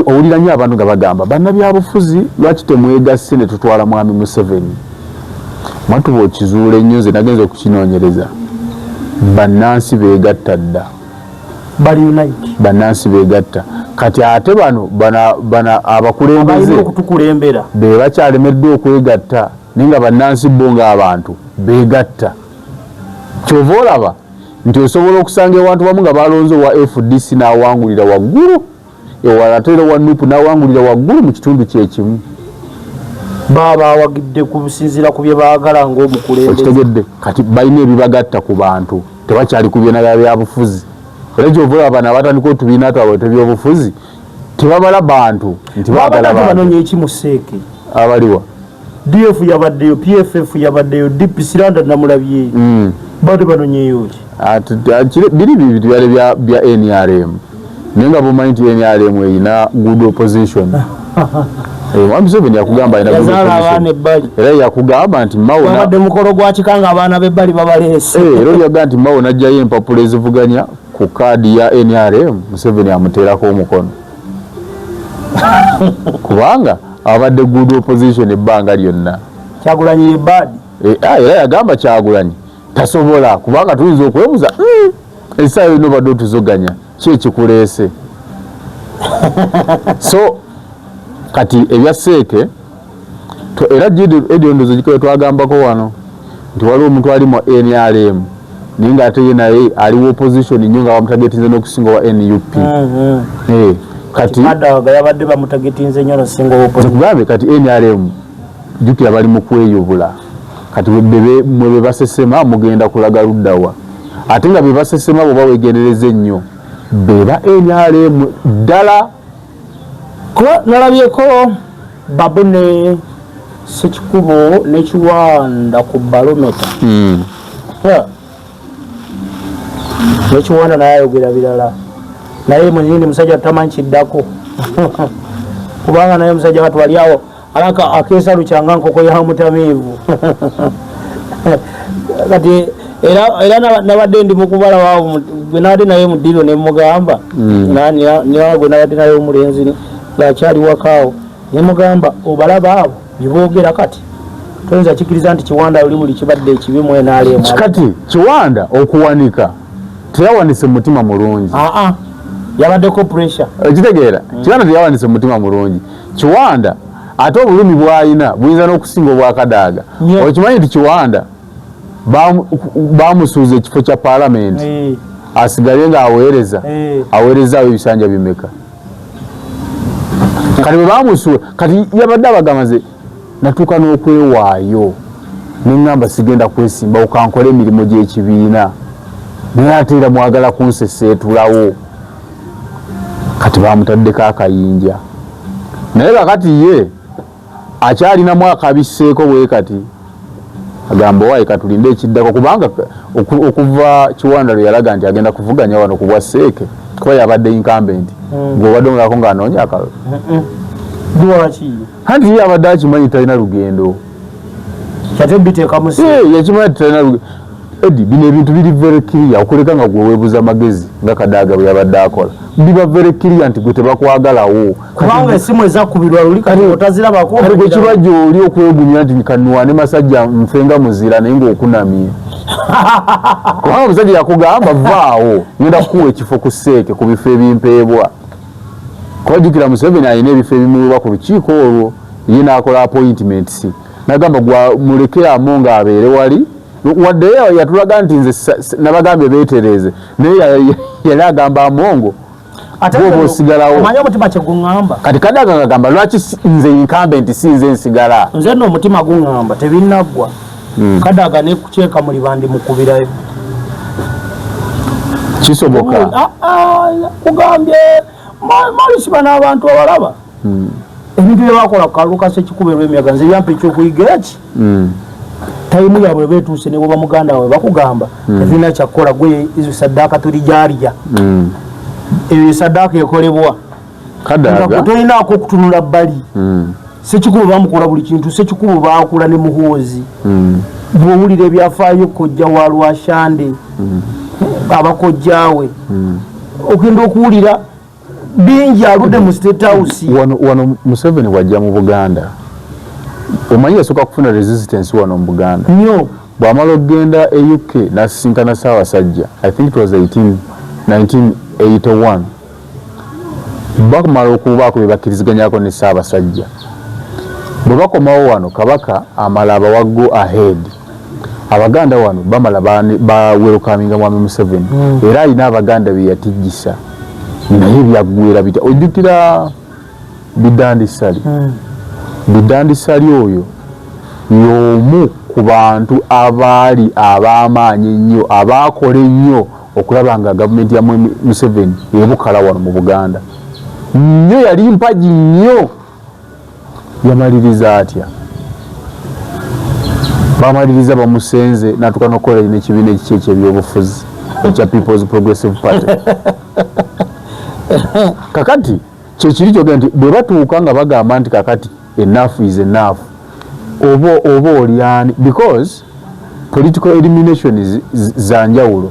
owulira nnyo abantu nga bagamba bannabyabufuzi lwaki temwegasse ne tutwala Mwami Museveni. Mwattu bw'okizuula ennyo nze nagenza okukinoonyereza, bannansi beegatta dda. Bali unite. Bannansi beegatta. Kati ate bano bana abakulembeze okutukulembera be bakyalemeddwa okwegatta, naye nga bannansi bo ng'abantu beegatta. Kyova olaba nti osobola okusanga ewantu bamu nga balonze owa FDC n'awangulira waggulu, Ewala ate era owa NUP n'awangulira waggulu mu kitundu kyekimu. Baba awagidde kusinziira ku bye baagala ng'omukulembeze. Okitegedde? Kati balina ebibagatta ku bantu, tebakyali ku byona bya byabufuzi. Era kyova olaba bano abatandika otubiina twabwe tebyobufuzi tebabala bantu nti baagala bantu. Banoonya eki mu seeke? Abaliwa? DF yabaddeyo, PFF yabaddeyo, DP Siranda namulabyeyo. Bade banonyeyo ki? Biri bibiri byali bya NRM, naye nga bumanyi nti NRM erina good opposition. Mwami Museveni yakugamba alina good Yazaala opposition. abaana ebbali. Era yakugamba nti Mao Babadde mukolo gwa kika nga abaana b'ebbali babaleese. Era oli yagamba nti Mao n'aggyayo empapula ezivuganya ku kaadi ya NRM, Museveni amuteerako omukono kubanga abadde good opposition ebbanga lyonna. Kyagulanyi ye bad. Era yagamba Kyagulanyi tasobola, kubanga tuyinza okwebuuza essaawa yonna obadde otuzoganya, ki ekikuleese? So kati ebya seeke era Eddie Ndozo gikoye twagambako wano nti waliwo omuntu ali mu NRM naye ng'ate ye naye aliwo opposition nnyo nga bamutagetinze n'okusinga wa NUP. Kati Kadaga yabadde bamutagetinze nnyo n'okusinga wa opposition. Nkugambe kati NRM jjukira bali mu kweyubula, kati mwe be basesema mugenda kulaga luddawa, ate nga be basesema bw'oba weegendereza ennyo be ba NRM ddala. Kuba nalabyeko Babu ne Sekikubo ne Kiwanda ku balometa. Ne Kiwanda naye ayogera birala, naye mwenyini musajja tamanyi kiddako, kubanga naye musajja watu wali awo alaka akeesa lukyanga nkoko ya mutamiivu. Kati era nabadde ndi mukubala waawo gwe nabadde naye mu ddiiro ne mugamba, gwe nabadde naye omulenzi ng'akyali wakaawo, ne mugamba obalaba abo bye boogera, kati toyinza kikkiriza nti Kiwanda oli buli kibadde ekibi mu NRM. Kati Kiwanda okuwanika teyawanise mu mutima mulungi. Aa, yabaddeko pressure. Okitegeera? Kiwanda teyawanise mu mutima mulungi. Kiwanda ate obulumi bw'alina buyinza n'okusinga obwakadaaga. Okimanyi nti Kiwanda bamusuuza ekifo kya paalamenti asigale ng'aweereza, aweerezaawo ebisanja bimeka? Kati bwe bamusuula, kati yabadde abagamba nze natuuka n'okwewaayo ne ŋŋamba sigenda kwesimbawo, kankole emirimu gy'ekibiina, naye ate era mwagala kunseseetulawo. Kati bamutaddeko akayinja, naye kakati ye akyalinamu akabisseeko bwe kati agamba owaaye katulinde ekiddako, kubanga okuva Kiwanda lwe yalaga nti agenda kuvuganya wano ku bwa seeke, kuba yabadde incumbent, gw'obadde omulabako ng'anoonya akalulu? Lwaki? Anti ye abadde akimanyi talina lugendo. Kyate biteekamu Yakimanyi nti talina lugendo. Edi, bino ebintu biri very clear, okuleka nga gwe weebuza magezi nga Kadaaga bwe yabadde akola. Biba very clear nti gwe tebakwagalawo. Kubanga esimu ezakubirwa luli kati otazirabako. Kati gwe kiba gy'oli okwegumya nti kanwane masajja nfe nga muzira, naye ng'okunamye, kubanga omusajja yakugamba vaawo ngenda kukuwa ekifo ku seeke ku bifo ebimpeebwa. Kuba jjukira Museveni alina ebifo ebimuweebwa ku lukiiko olwo, ye n'akola appointments, n'agamba gwa muleke amo ng'abeere wali, wadde ye yatulaga nti nze nabagambye beetereeze, naye yali agamba Amongo Ate gwoba osigalawo. Omanyi omutima kye guŋŋamba? Kati Kadaga ngagamba lwaki nze incumbent si nze nsigala? Nze nno omutima guŋŋamba tebinnaggwa. Kadaga ne kukyeka muli bandi mukubirayo. Kisoboka. Kugambye Morris, bano abantu abalaba ebintu bye bakola ku kalulu ka Sekikubo erw'emiyaga, nze byampa ekyokuyiga eki time yaabwe beetuuse, ne bwoba muganda waabwe bakugamba tetulina kyakukola, gwe ezo saddaaka tuligyalya, eyo saddaaka ekolebwa Kadaga nga tolinaako okutunula bbali. Sekikubo bamukola buli kintu, Sekikubo bakola ne Muhoozi. Bw'owulira ebyafaayo kojja wa Lwashande, abakojjaawe, ogenda okuwulira bingi aludde mu State House. Wano Museveni wajja mu Buganda, omanyi yasooka kufuna resistance wano mu Buganda. Nnyo. Bw'amala okugenda e UK n'asisinkana Ssaabasajja, I think it was 18 1981, bamala okubaako bye bakkiriziganyako ne Ssaabasajja, bwe bakomawo wano Kabaka amala abawa go ahead. Abaganda wano bamala ba welcominga Mwami Museveni, era alina Abaganda be yatijjisa. Naye byaggwera bitya? Ojjukira Bidandi Ssali? Bidandi Ssali oyo y'omu ku bantu abaali ab'amaanyi ennyo, abaakola ennyo okulaba nga gavumenti ya Museveni ebukala wano mu Buganda nnyo, yali mpagi nnyo. Yamaliriza atya? Bamaliriza bamusenze natuka nokukola nekibiina ekiki ekyebyobufuzi ekya People's Progressive Party. Kakati kyekiri kyogera nti bwe batuuka nga bagamba nti kakati enough is enough, oba olyani, because political elimination za njawulo,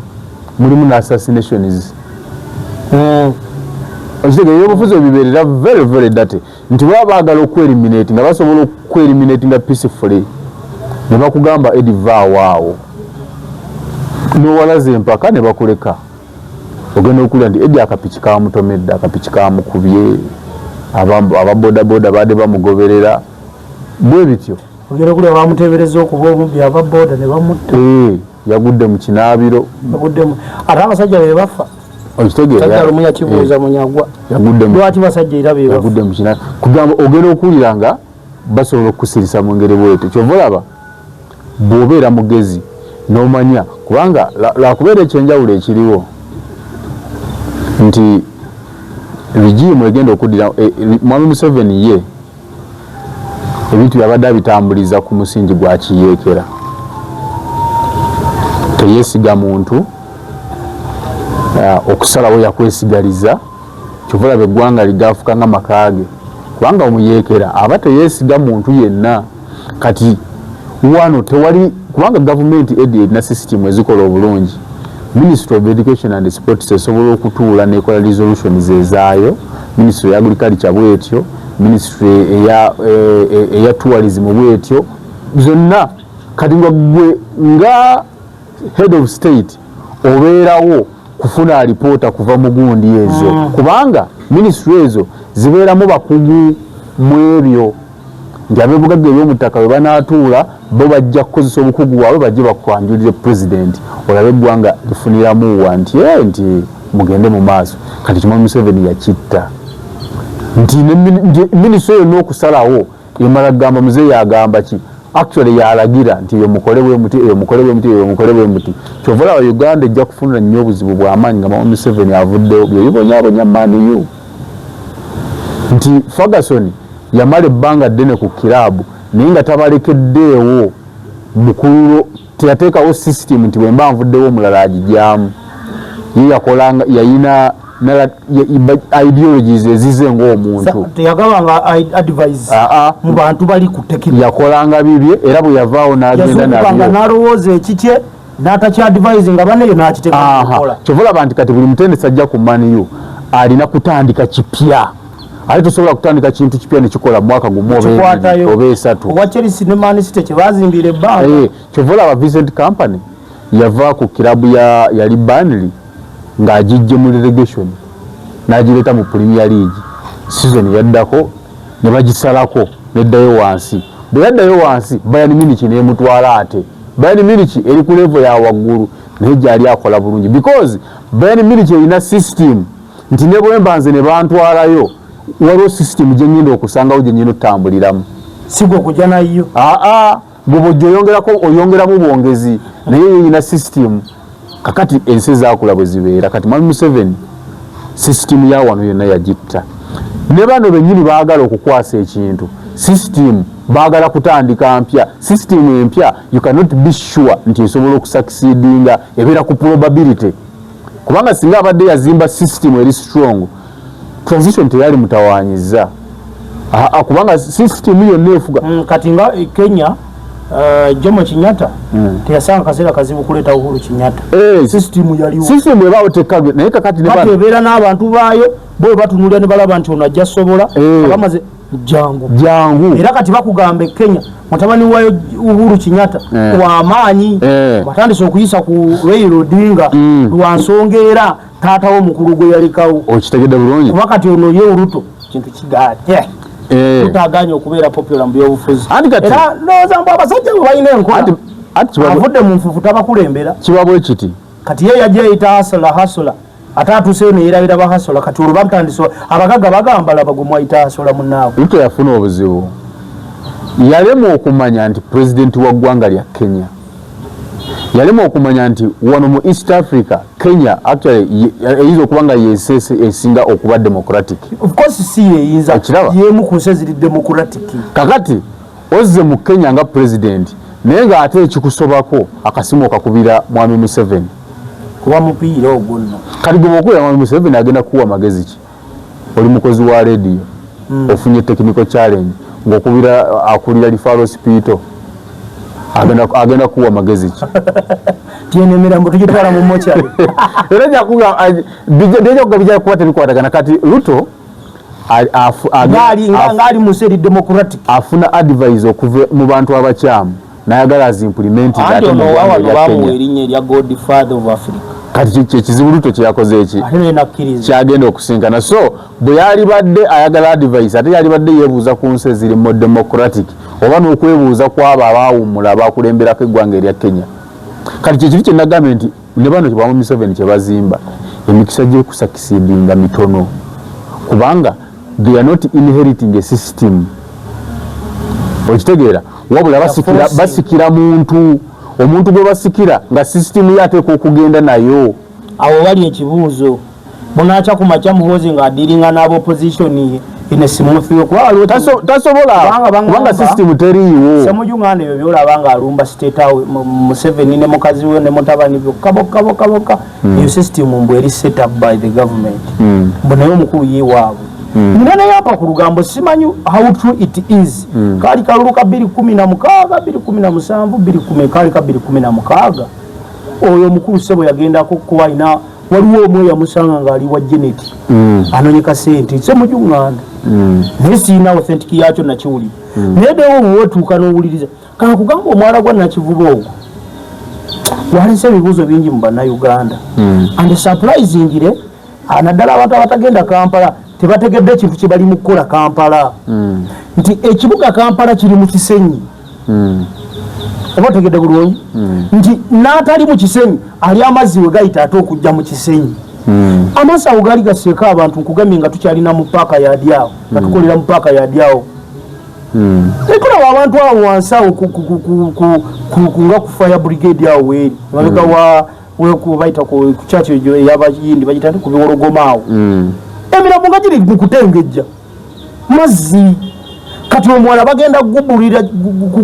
mulimu ne assassinations. Okitegeera? Ebyobufuzi ebibeerera very very dirty, nti baba baagala okweliminate nga basobola okweliminate nga peacefully, ne bakugamba, "Edi, vaawaawo," nowalaza empaka ne bakuleka. Ogenda okulya nti Edi akapiki kamutomedde, akapiki kamukubye, ababodaboda baadde bamugoberera, bwe bityo. Ogenda okulya bamuteebereza okuba omubbi, aba boda ne bamutta. Eh, yagudde mu kinaabiro. Yaguddemu, ate abasajja be bafa. Okitegeera? Sajja lumu yakibuuza Munyagwa. Yagudde mu Lwaki basajja era be bafa? Yagudde mu kinaabiro. Kugamba ogenda okuwulira nga basobola okukusirisa mu ngeri bwetyo. Kyova olaba bw'obeera mugezi n'omanya, kubanga lwakubeera ekyenjawulo ekiriwo nti regime egenda okuddira Mwami Museveni ye ebintu byabadde abitambuliza ku musingi gwa kiyeekera, teyeesiga muntu, okusalawo yakwesigaliza. Kyova olaba eggwanga ligafuka nga maka ge, kubanga omuyeekera aba teyeesiga muntu yenna. Kati wano tewali, kubanga gavumenti edi erina sisitimu ezikola obulungi. Ministry of Education and Sports esobola okutuula nekola resolutions ezaayo, ministry ya agriculture bwetyo, ministry eya tourism bwetyo, zonna. Kati nga gwe nga head of state obeerawo kufuna alipoota kuva mu gundi ezo, kubanga ministry ezo zibeeramu bakugu mu ebyo, nti ab'ebugagga eby'omuttaka bwe banaatuula bo bajja kukozesa obukugu bwabwe, bajje bakwanjulire pulezidenti, olabe eggwanga lifuniramuwa nti nti mugende mu maaso. Kati kimwami Museveni yakitta nti minisitule yonna okusalawo emala kugamba muzeeyi agamba ki. Actually yalagira nti eyo mukole bwe muti, eyo mukole bwe muti, eyo mukole bwe muti. Kyova olaba Uganda ejja kufuna nnyo obuzibu bw'amaanyi nga Mwami Museveni avuddewo. Byebibonyabonya Man U, nti Ferguson yamala ebbanga ddene ku kiraabu naye nga tabalekeddeewo mukululo, teyateekawo system nti bwemba nvuddewo omulala agijyamu. Ye yakolanga, yayina ideologies ezize ng'omuntu. Teyagabanga advice mu bantu bali ku technical. Yakolanga bibye, era bwe yavaawo n'agenda nabyo. N'alowooza ekikye n'atakyadvise nga banneyo n'akiteeka mu nkola. Kyova olaba nti kati buli mutendesi ajja ku Man U alina kutandika kipya, ate tosobola kutandika kintu kipya nekikola mwaka gumu oba ebiri Kikwatayo. oba esatu. Owa Chelsea ne Man City kyebazimbira ebbanga. Eh, kyova olaba Vincent Kompany yava ku kirabu ya yali Burnley ng'agijje mu relegation n'agireeta mu Premier League. Season yaddako ne bagisalako neddayo wansi. Bwe yaddayo wansi, Bayern Munich n'emutwala. Ate Bayern Munich eri ku level ya waggulu, naye gyali akola bulungi because Bayern Munich erina system nti ne bwemba nze ne bantwalayo, waliwo system gye ngenda okusangawo, gye ngenda okutambuliramu. Sigwe okujja nayo. Aa, gwe bw'ojja oyongerako, oyongeramu bwongezi, naye yeyina system. Kakati ensi ezakula bwe zibeera. Kati Mwami Museveni system ya wano yonna yagitta, ne bano bennyini baagala okukwasa ekintu system, baagala kutandika mpya. System empya you cannot be sure nti esobola okusucceedinga, ebeera ku probability, kubanga singa abadde yazimba system eri strong, transition teyali mutawanyiza. Aa, kubanga system yonna efuga. Kati nga e Kenya, Jomo Kenyatta teyasanga kaseera kazibu kuleeta Uhuru Kenyatta. Eh, system yaliwo. System ebaawo tekagwe, naye kakati ne kati bano ebeera n'abantu baayo bo batunulira ne balaba nti ono ajja sobola. Abamaze jangu. Jangu. Era kati bakugamba e Kenya mutabani wa Uhuru Kenyatta wamaanyi, batandise okuyisa ku Raila Odinga lwa nsonga era taatawo omukulu gwe yalekawo. Okitegedde bulungi. Kuba kati ono ye Ruto kintu kigaate tutaganye okubeera popular mu byobufuzi. Anti kati- Era ndowooza mbu abasajja bwe balina enkola Anti avudde mu nfufu tabakulembera. Kiba bwe kiti. Kati ye yajja eyita hustler, hustler. Ate atuuseyo neyerabira ba hustler. Kati olwo bamutandisa abagagga bagamba, laba gwe mwayita hustler munnaabwe. Ruto yafuna obuzibu, yalemwa okumanya nti pulezidenti wa ggwanga lya Kenya, yalemwa okumanya nti wano mu East Africa, Kenya actually eyinza okuba nga yensi esinga okuba democratic. Of course, si yeyinza. Okiraba? Yemu ku nsi eziri democratic. Kakati ozze mu Kenya nga pulezidenti, naye ng'ate ekikusobako akasimu okakubira Mwami Museveni. Kuba mupiira ogwo nno. Kati gwe bwokubira Mwami Museveni, agenda kukuwa magezi ki? Oli mukozi wa rediyo, ofunye technical challenge, ng'okubira akulira referral hospital, agenda kuwa magezi ki? Tyena emirambo tugitwala mu mortuary. Era bijja bijja kuba tebikwatagana. Kati Ruto Ngaali mu nsi eri democratic. Afuna advice okuva mu bantu abakyamu, nayagala aziimplimenti. Anti ate mu ono ggwanga wawano erya bamuwa Kenya. Erinnya erya Godfather of Africa. Kati kyekizibu Ruto kyeyakoze eki? Ate naye nakkiriza. Kyagenda okusinkana. So bwe yalibadde ayagala advice, ate yalibadde yeebuuza ku nsi eziri mu democratic, oba n'okwebuuza ku abo abaawummula abakulemberako eggwanga erya Kenya. Kati kyekiri kyenagambye nti ne bano kyebamu Museveni kyebazimba, emikisa gy'okusucceedinga mitono, kubanga they are not inheriting a system, okitegeera? Wabula basikira, forcing. Basikira muntu, omuntu gwe basikira nga system ye ateekwa okugenda nayo. Awo wali ekibuuzo, bunakya ku makya Muhoozi ng'adealinga n'abopposition in a smooth way, kuba waliwo Tasobola. Kubanga bangamba- Kubanga system teriiwo. Ssemujju Nganda ebyo byolaba ng'alumba State House, Museveni ne mukazi we ne mutabani, byokka bokka bokka bokka. Eyo system mbu eri set up by the government, mbu naye omukulu ye waabwe. Nina naye apa ku lugambo, simanyi how true it is. Kaali kalulu ka 2016, 2017, 2 kaali ka 2016. Oyo omukulu ssebo yagendako kuba alina, waliwo omwe yamusanga ng'ali wa Janet anonyeka sente, Ssemujju Nganda. Naye siina authentic yakyo, nakiwulira. Naye dewo wetuuka n'owuliriza, kankugamba, omwala gwa Nakivuba ogwo gwalese ebibuuzo bingi mu Bannayuganda. And surprisingly, naddala abantu abatagenda Kampala tebategedde ekintu kye bali mu kukola Kampala, nti ekibuga Kampala kiri mu Kisenyi. Oba otegedde bulungi nti n'atali mu Kisenyi ali amazzi we gayita ate okujja mu Kisenyi. Amazzi awo gaali gaseeko abantu. Nkugambye nga tukyalina mu paaka yadi awo, nga tukolera mu paaka yadi awo, netulaba abantu awo wansi awo nga ku fire brigade awo weeri mabega wa bayita ku kyaki egyo ey'Abayindi, bagita nti ku Biwologoma awo, emirambo nga giri mu kutengejja mazzi. Kati omwala bagenda gubulira,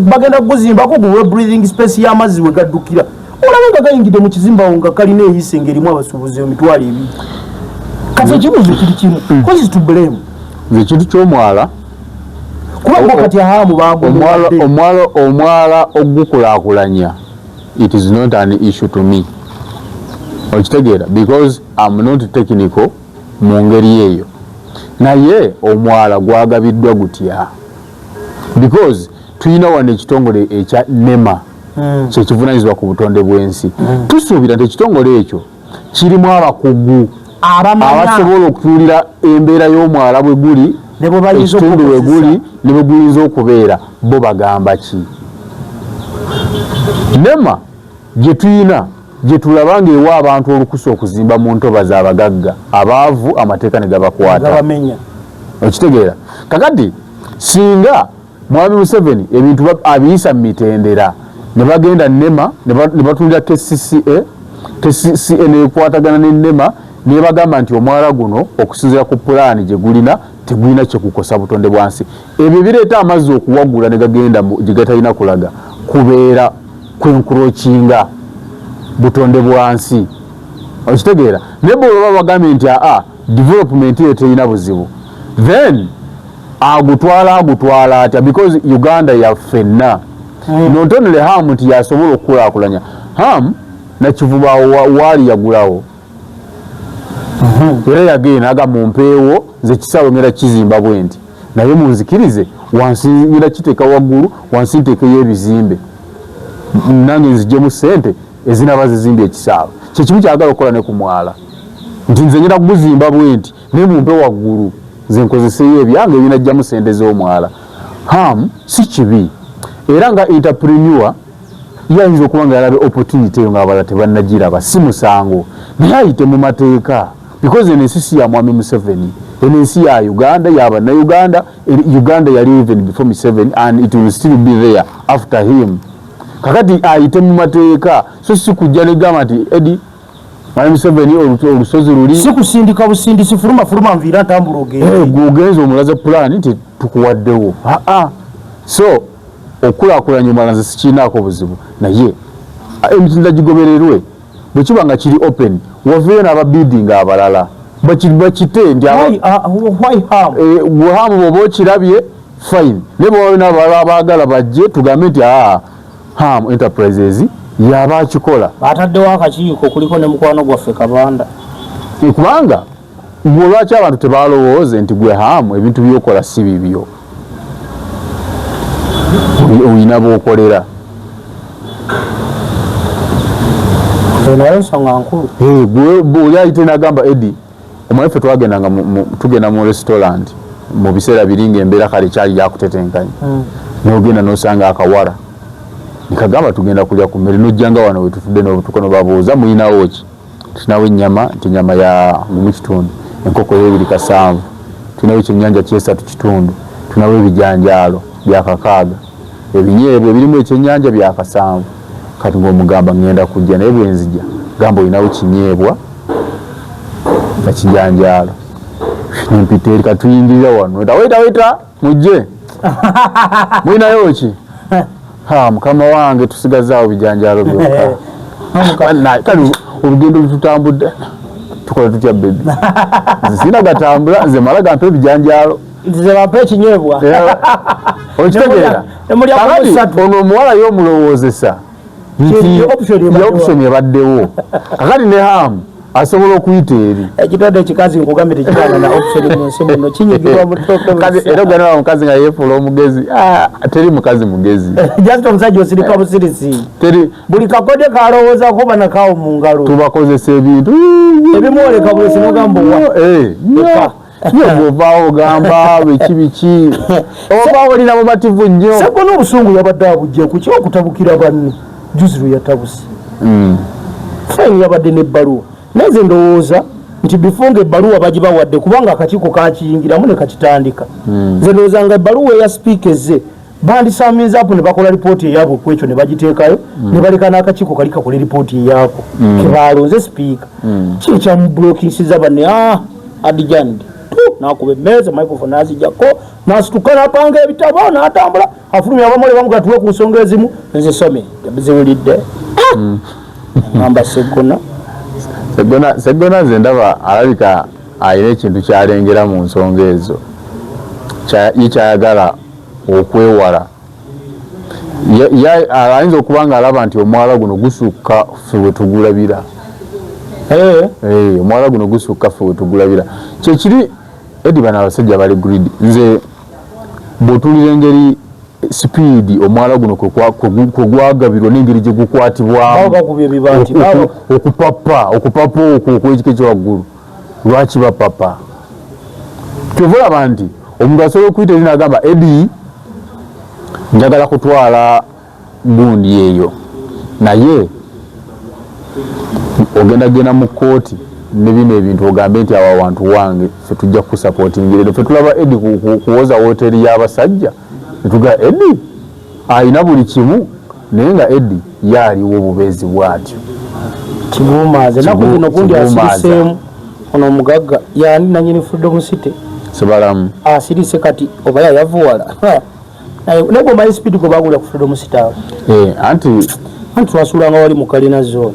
bagenda guzimbako guwe breathing space y'amazzi we gaddukira. Olabe nga gayingidde mu kizimbe awo nga kalina eyise ng'erimu abasuubuzi 20,000. Kati ekibuuzo kiri kimu, who is to blame? Nze ekintu ky'omwala Kuba gwo kati ahamu omwala bagumuwadde. Omwala ogukulaakulanya, it is not an issue to me, okitegeera? Because am not technical mu ngeri eyo. Naye omwala gwagabiddwa gutya? Because tulina wano ekitongole ekya NEMA, kyekivunanyizibwa ku butonde bw'ensi. Tusuubira nti ekitongole ekyo kirimu abakugu abamanya abasobola okutuulira embeera y'omwala bwe guli, ne bwe bayinza ekitundu bwe okukozesa. guli ne bwe guyinza okubeera. Bo bagamba ki? NEMA gye tuyina, gye tulaba ng'ewa abantu olukusa okuzimba mu ntobazi, abagagga, abaavu amateeka ne gabakwata. Gabamenya. Okitegeera? Kakati singa Mwami Museveni ebintu abiyisa mu mitendera, ne bagenda NEMA, ne batundira KCCA, KCCA nekwatagana ne NEMA, nebagamba nti omwala guno okusinziira ku pulaani gye gulina tegulina kyekukosa butonde bwansi. Ebyo bireeta amazzi okuwagula ne gagenda gye gatalina kulaga, kubeera kwencroachinga butonde bwansi, okitegeera? Naye bwe baba bagambye nti aa, development eyo terina buzibu, then agutwala atya? Because Uganda yaffenna. Not only Ham nti yasobola okukulaakulanya Ham Nakivuba waali yagulawo, era yagenda aga mumpeewo, nze kisaawe ngenda kizimba bwe nti, naye munzikirize wansi ngenda kiteeka waggulu, wansi nteekeyo ebizimbe, nange nzijjemu sente ezinaba zizimbye ekisaawe. Kyekimu kyagala okukola ne ku mwala, nti nze ngenda kuguzimba bwe nti, naye mumpe waggulu nze nkozeseyo ebyange ebinajjamu sente z'omwala. Ham si kibi, era nga entrepreneur Ye ayinza okuba nga yalabye opportunity eyo ng'abalala tebannagiraba, si musango, naye ayite mu mateeka because eno ensi si ya Mwami Museveni, eno ensi ya Uganda, ya Bannayuganda. Uganda yali even before Museveni and it will still be there after him. Kakati ayite mu mateeka, so si kujja negamba nti Edi Mwami Museveni olusozi luli, si kusindika busindisi, fuluma fuluma, nviira, ntambula ogende. Gwe ogenza omulaze pulaani nti tukuwaddewo. Aa, so okulaakulanya omwala nze sikiinaako buzibu, naye emitinda gigobererwe. Bwe kiba nga kiri open, waveeyo n'ababiidinga abalala bakite nti Why harm? Gwe hamu bw'oba okirabye, fine, naye bwe wabayo n'abalala abaagala bajje, tugambe nti aa, Ham Enterprises yaba akikola. Bataddewo akakiiko kuliko ne mukwano gwaffe Kabanda. Kubanga gwe lwaki abantu tebalowooze nti gwe Hamu ebintu byokola si bibyo, olina bwokolera? Nayo nsonga nkulu. Gwe oli ayite nagamba Edi, omanyi ffe twagendanga tugenda mu restaurant mu biseera biri nga embeera kale kyali yakutetenkanya, nogenda nosanga akawala nikagamba tugenda kulya ku mmere, nojjanga wano wetutudde n'obutuko nobabuuza muyinawo ki? Tulinawo ennyama, nti ennyama ya 1.5, enkoko y'ebiri 7, tulinawo ekyennyanja 3.5, tulinawo ebijanjaalo bya 6, ebinyeebwa ebirimu ekyennyanja bya 7. Kati ng'omugamba ŋŋenda kujja, naye bwe nzija gamba olinawo kinyeebwa na kijanjaalo, nempita eri katuyingirira wano, weta weta weta, mujje, mulinayo ki? Ha, mukama wange, tusigazaawo bijanjaalo byokka. Kale olugendo lututambudde, tukola tutya baby? Nze sirina gatambula, nze mala gampa ebijanjaalo. Nze bampa ekinyeebwa. Okitegeera? Nemulya ku Kakati busatu. ono omuwala y'omulowoozesa nti Ye option ebaddewo. ye option ebaddewo. Kakati ne Hamu asobola okuyita eri. Ekitonde ekikazi nkugambye tekibaana na option mu nsi muno, kinyigirwa mutoke. Kazi era ogenda omukazi nga yeefuula omugezi. Ah, teri mukazi mugezi. Just omusajja osirika busirisi. Teri. Buli kakodyo kalowoozako banakaawo mu ngalo. Tubakozesa ebintu ebimwoleka bulesi nogamba owa Eka. Yo bw'ovaawo ogamba biki biki, ovaawo olina bumativu nnyo. Sseggona obusungu yabadde abujja ku ki okutabukira banne juzi lwe yatabuse? Fine, yabadde n'ebbaluwa, naye nze ndowooza nti before nga ebbaluwa bagibawadde, kubanga akakiiko kakiyingiramu ne kakitandika, nze ndowooza nga ebbaluwa eya sipiika ezze bandisaaminzaapo ne bakola lipooti eyaabwe ku ekyo ne bagiteekayo, ne baleka n'akakiiko kali kakola lipooti eyaako kebalonze sipiika. Ki ekyamubulokisiza banne? Ah, adjourned nakuba emmeeza, microphone nazijjako, nasituka, napanga ebitabo, natambula afulumya abamole bamugatuwe ku nsonga ezimu nzisome ziwulidde. Ngamba Seggona. Seggona, Seggona nze ndaba alabika alina ekintu kyalengera mu nsonga ezo ye kyayagala okwewala. Ayinza okuba nga alaba nti omwala guno gusukka ffe we tugulabira. Omwala guno gusukka ffe we tugulabira. Kyekiri Edi, bano abasajja bali greedy. Nze bw'otuulira engeri sipiidi omwala guno kwe gwagabirwa n'engeri gye gukwatibwamu, Baba bakubye ebibaati, okupapa okupapa okwo okw'ekika ekyawaggulu, lwaki bapapa? Kyova olaba nti omuntu asobola okuyita eri n'agamba, "Edi, njagala kutwala gundi eyo," naye ogenda genda mu kkooti ne bino ebintu ogambe nti awo awantu wange, ffe tujja kukusapootingira. Ero ffe tulaba Edi kuwoza woteeri y'abasajja, netugaa Edi alina buli kimu, naye nga Edi ye aliwo obubeezi bw'atyo. Kiguumaaza ennaku zino gundi Kiguumaaza. asiriseemu ono omugagga yani nanyini Freedom City. Sibalamu. Asirise kati oba yayavuwala, naye gwomanyi speed gwe bagula ku Freedom City awo. Anti Anti twasulanga wali mu kalina zone,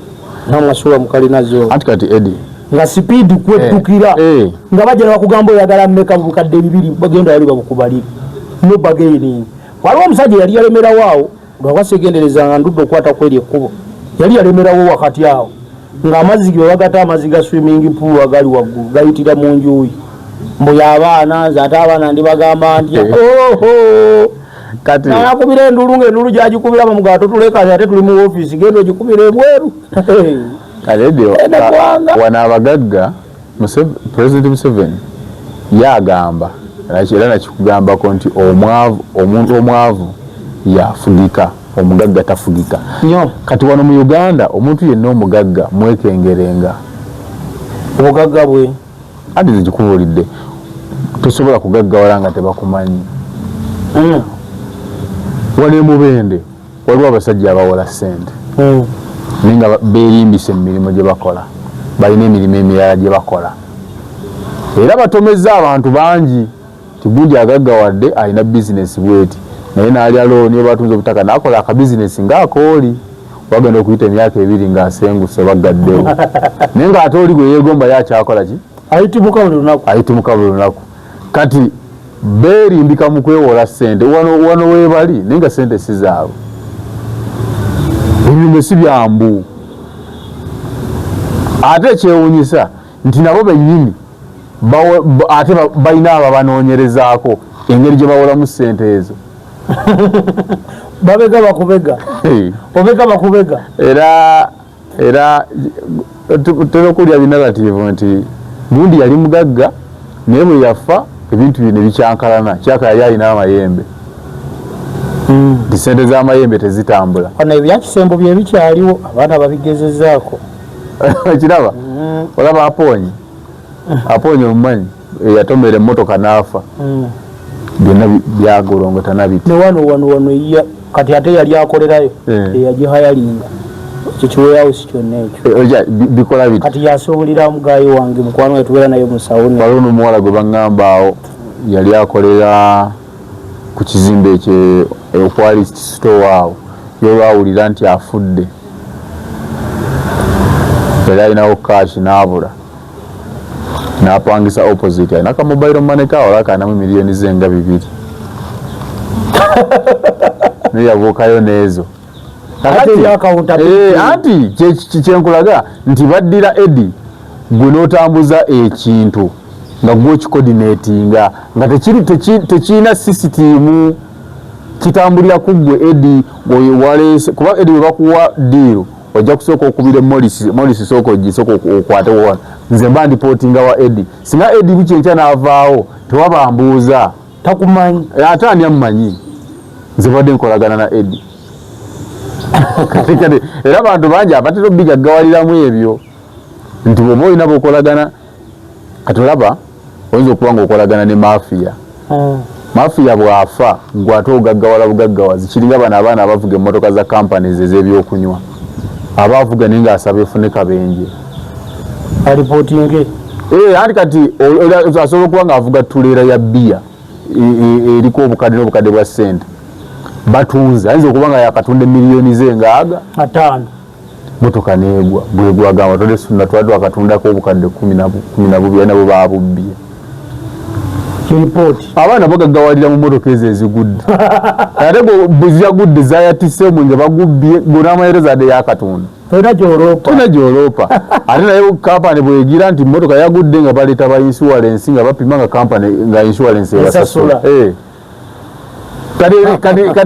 namwasula mu kalina zone. Anti kati Edi Nga sipiidi kweddukira, nga bajja nebakugamba oyagala mmeka, 2000, bagenda wali babukubalire, no bargaining. Waliwo omusajja yali yalemerawo awo lwaba segendereza nga ndudde okukwata kweri ekkubo, yali yalemerawo wakati awo ng'amazzi ge bagata, amazzi ga swimming pool agali waggulu gayitira mu njuyi, mbu y'abaana, nze ate abaana ndibagamba ntya? Oho. Kati Nakubira endulu ng'endulu gyagikubira bamugaa, "Totulekanya, ate tuli mu ofiisi, genda ogikubira ebweru." Kati Edi, Ene gwanga. Wano abagagga, President Museveni yagamba era nakikugambako nti omwavu, omuntu omwavu yafugika. Omugagga tafugika. Nnyo. Kati wano mu Uganda omuntu yenna omugagga mwekengerenga. Obugagga bwe. Anti nze nkikubuulidde, tosobola kugaggawala nga tebakumanyi. Wano e Mubende waliwo abasajja abawola ssente naye nga beerimbise mu mirimu gye bakola, balina emirimu emirala gye bakola era batomezza abantu bangi nti gundi agaggawadde alina bizinesi bweti naye n'alya looni oba atunze obutaka n'akola akabizinesi ng'akooli wagenda okuyita emyaka 2 ng'asenguse bagaddewo naye ng'ate oli gwe yeegomba ye akyakola ki? Ayitimuka buli lunaku. Ayitimuka buli lunaku. Kati beerimbika mu kwewola ssente wano wano weebali naye nga ssente si zaabwe, ebintu si byambu. Ate ekyewuunyisa nti nabo bennyini ate balina ababanoonyerezaako engeri gye bawolamu ssente ezo. Babega bakubega. Obega bakubega. Era tutera okulya binarrative nti gundi yali mugagga naye bwe yafa ebintu bye ne bikyankalana, kyaka yali alina amayembe nti ssente z'amayembe tezitambula. Wano ebyakisembo bye bikyaliwo, abaana babigezezaako. Okiraba? Olaba Aponye, Aponye omumanyi eyatomera emmotoka n'afa, byonna byagolongotana biti. Ne wano wano wano ya kati ate yali akolerayo eyagihayalinga ekyo kiwarehouse kyonna ekyo. Oja, bikola biti. Kati yasobolera mugayi wange mukwano we tubeera naye mu sawuni. Waliwo n'omuwala gwe baŋŋamba awo yali akolera ku kizimbe ekyo okwali store awo, ye olwawulira nti afudde yali alinawo cash n'abula n'apangisa opposite, alina ka mobile money kawo olaba kalinamu miliyoni ze nga 2 naye yabuukayo n'ezo. Ate eri accountability. Anti kyenkulaga nti baddira Edi gwe n'otambuza ekintu nga gwe okikoordinatinga nga tekirina sisitiimu, kitambulira ku ggwe Edi oyo waleese. Kuba Edi bwe bakuwa deal ojja kusooka okubira Morris, Morris sooka ogisooka okwate wano, nze mba ndipootinga wa Edi. Singa Edi bukya enkya n'avaawo tewaba mbuuza. Takumanyi. Ate ani ammanyi? Nze badde nkolagana na Edi. Kati era abantu bangi abatera obigaggawaliramu ebyo nti bw'oba olina bw'okolagana, kati olaba oyinza okuba ng'okolagana ne mafia. Mafia bw'afa gwe ate ogaggawala bugaggawazi. Kiringa bano abaana abavuga emmotoka za companies ez'ebyokunywa, aba avuga naye ng'asaba efune kabenje alipootinge. Anti kati asobola okuba ng'avuga tuleera ya bbiya eriko obukadde n'obukadde bwa ssente batunze, ayinza okuba nga yakatunda emiliyoni ze ngaaga 5, motoka neegwa bwegwagamba tode sunna twali twakatundako obukadde 12 nabo babubbye. Ripooti. Abaana bagaggawalira mu motoka ezo ezigudde, ate bweziyagudde zayatise omwenge bagubbye gonamayerezo adde yakatunda. Tolina gyoloopa. Tolina gyoloopa. Ate naye kampani bwegira nti motoka yagudde nga baleeta ba insurance nga bapima nga kampani nga insurance ebasasula. Kati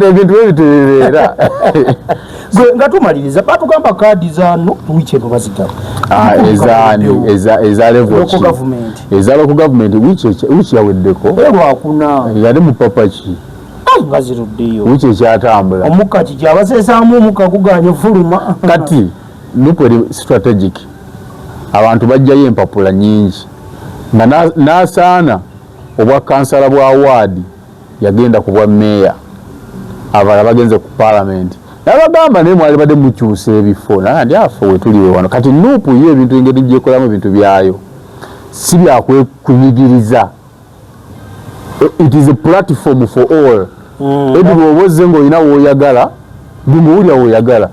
ebintu ebyo tebibeera. Gwe nga tumaliriza, batugamba kaadi za no wiiki eno bazigaba. Ezaani? Eza level Local ki? government. Eza local government wiiki yaweddeko. Era Lwakuna. Yali mu papa ki? Ai, nga ziruddeyo. Wiiki ekyatambula. Omukka kiki abaseesaamu omukka guganye fuluma. Kati NUP eri strategic, abantu bajjayo empapula nyingi nga n'asaana obwa kansala bwa waadi yagenda ku bwa meeya, abalala bagenze ku paalamenti, nabagamba naye mwali badde mukyusa ebifo naye ndi afe wetuli we wano. Kati NUP yo ebintu engeri gyekolamu ebintu byayo si byakwekunyigiriza, it is a platform for all. Edi bw'oba ozze ng'olina w'oyagala, gwe ng'owulira w'oyagala,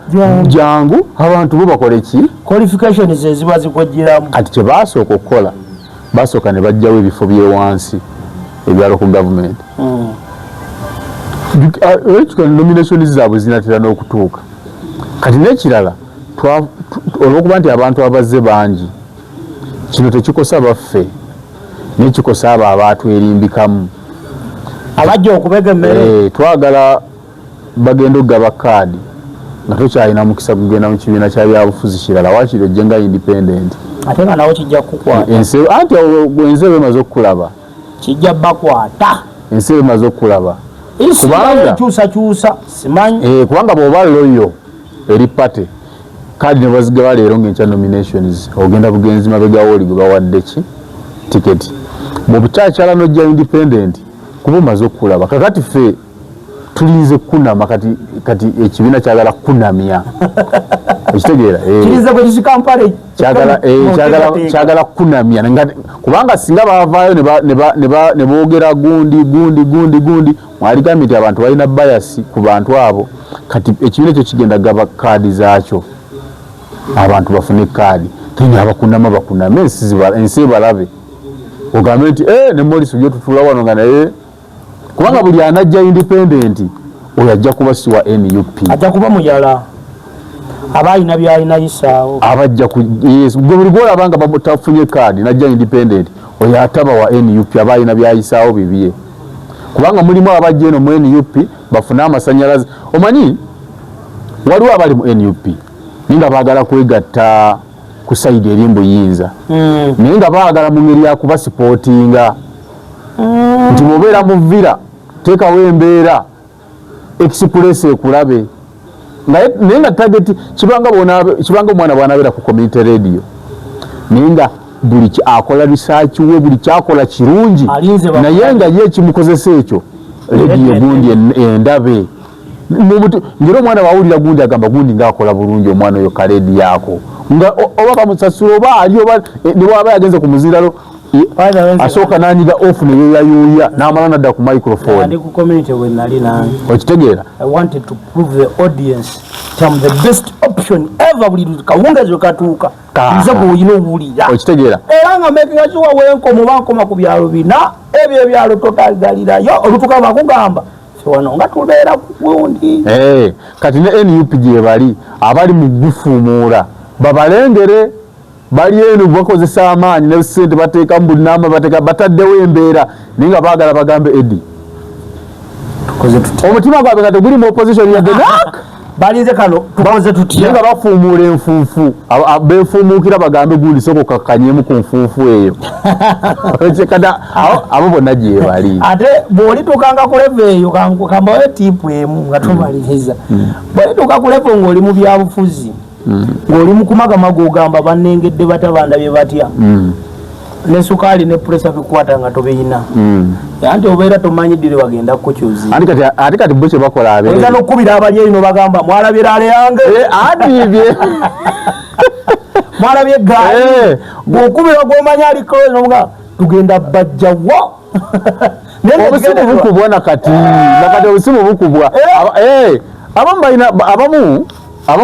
jangu abantu bo bakole ki? Qualifications eziba zikwejjiramu. Kati kye baasooka okukola, basooka ne bajjawo ebifo by'ewansi ebya local government. Nominations zaabwe zinatera n'okutuuka. Kati n'ekirala, olw'okuba nti abantu abazze bangi, kino tekikosa baffe naye kikosa abo abaatwerimbikamu abajja okubega emmere. Twagala bagenda okugaba kaadi nga tokyalina mukisa kugenda mu kibiina kya byabufuzi kirala, waakiri ojje nga independent. Ate nga nawo kijja kukukwata. Anti ensi eba emaze okukulaba. Kijja bakwata. Ensi eba emaze okukulaba. Kubanga kyusakyusa simanyi. Kubanga bw'oba loyal eri party, kadi ne bazigaba leero ng'enkya nominations, ogenda bugenzi mabegawo oli gwe bawadde ki tiketi. Bw'obukyakyala n'ojja independent, kuba omaze okulaba. Kakati ffe tulinze kunama. Kati ekibiina kyagala kunamya, okitegeera? Kirize gwe kisika mpale. Kyagala kunamya, kubanga singa bavaayo ne boogera gundi gundi gundi gundi, mwaligambye nti abantu balina bias ku bantu abo. Kati ekibiina ekyo kigenda gaba kaadi zaakyo, abantu bafune kaadi, then abakunama bakuname, ensi ebalabe, ogambe nti, "Eh, ne Morris byo tutula wano nga naye." Kubanga buli anajja independent oyo ajja kuba si wa NUP. Ajja kuba muyala, aba alina byalina yisaawo. Abajja ku, yes, gwe buli gwolaba nga batafunye kaadi najja independent, oyo ataba wa NUP, aba alina byayisaawo bibye. Kubanga mulimu abajja eno mu NUP bafune amasanyalaze. Omanyi waliwo abali mu NUP naye nga baagala kwegatta ku side eri mbuyinza, naye nga baagala mu ngeri yakubasupportinga nti bw'obeera mu Villa, teekawo embeera Express ekulabe. Naye nga target kibanga omwana bw'anabeera ku community radio, naye nga buli akola research we, buli kyakola kirungi, Alinze naye nga ye ekimukozesa ekyo radio gundi endabe. Ngeri omwana wawulira gundi agamba gundi ngaakola bulungi, omwana oyo kaledi ako nga oba bamusasula oba ali oba ne bwaba yagenze ku muziralo, asooka nanyiga off neyeyayuuya n'amala nadda ku microphone. Ndi ku community bwe nali nange. Okitegeera? I wanted to prove the audience nti am the best option ever. Buli kawungeezi we katuuka, nze gweolina owulira. Okitegeera? Era nga making sure wenkoma oba nkoma ku byalo bina ebyo, ebyalo totagalirayo olutuka bakugamba fe wano nga tubeera ku gundi. Kati ne NUP gye bali, abali mu gufuumuula babalengere, bali eno bakozesa amaanyi ne sente bateekamu buli namba, bateeka, bataddewo embeera, naye nga baagala bagambe Edi Tukoze tutya? Omutima gwabwe nga teguli mu opposition yadde nak. Balinze kano, tukoze tutya? Naye nga bafuumuula enfuufu, befuumuukira bagambe gundi sooka okakkanyemu ku nfuufu eyo. Kati abo bonna gye bali. Ate bw'olituukanga ku level eyo, kambawe tip emu nga tumaliriza. Bw'olituuka ku level ng'oli mu byabufuzi, ng'oli mu kumagamaga, ogamba bannengedde batya, bandabye batya, ne sukaali ne pressure bikwata nga tobiyina, anti obeera tomanyi ddire bagenda kukukyuzi. Ate kati bo kye bakola Oyinza abeere n'okukubira abali eri nobagamba, "Mwalabye rally yange?" Adiibye. "Mwalabye eggaali?" Bw'okubira gw'omanyi aliko nomuga, "Tugenda bajjawo." Obusimu bukubwa nakati obusimu bukubwa. Abamu balina, abamu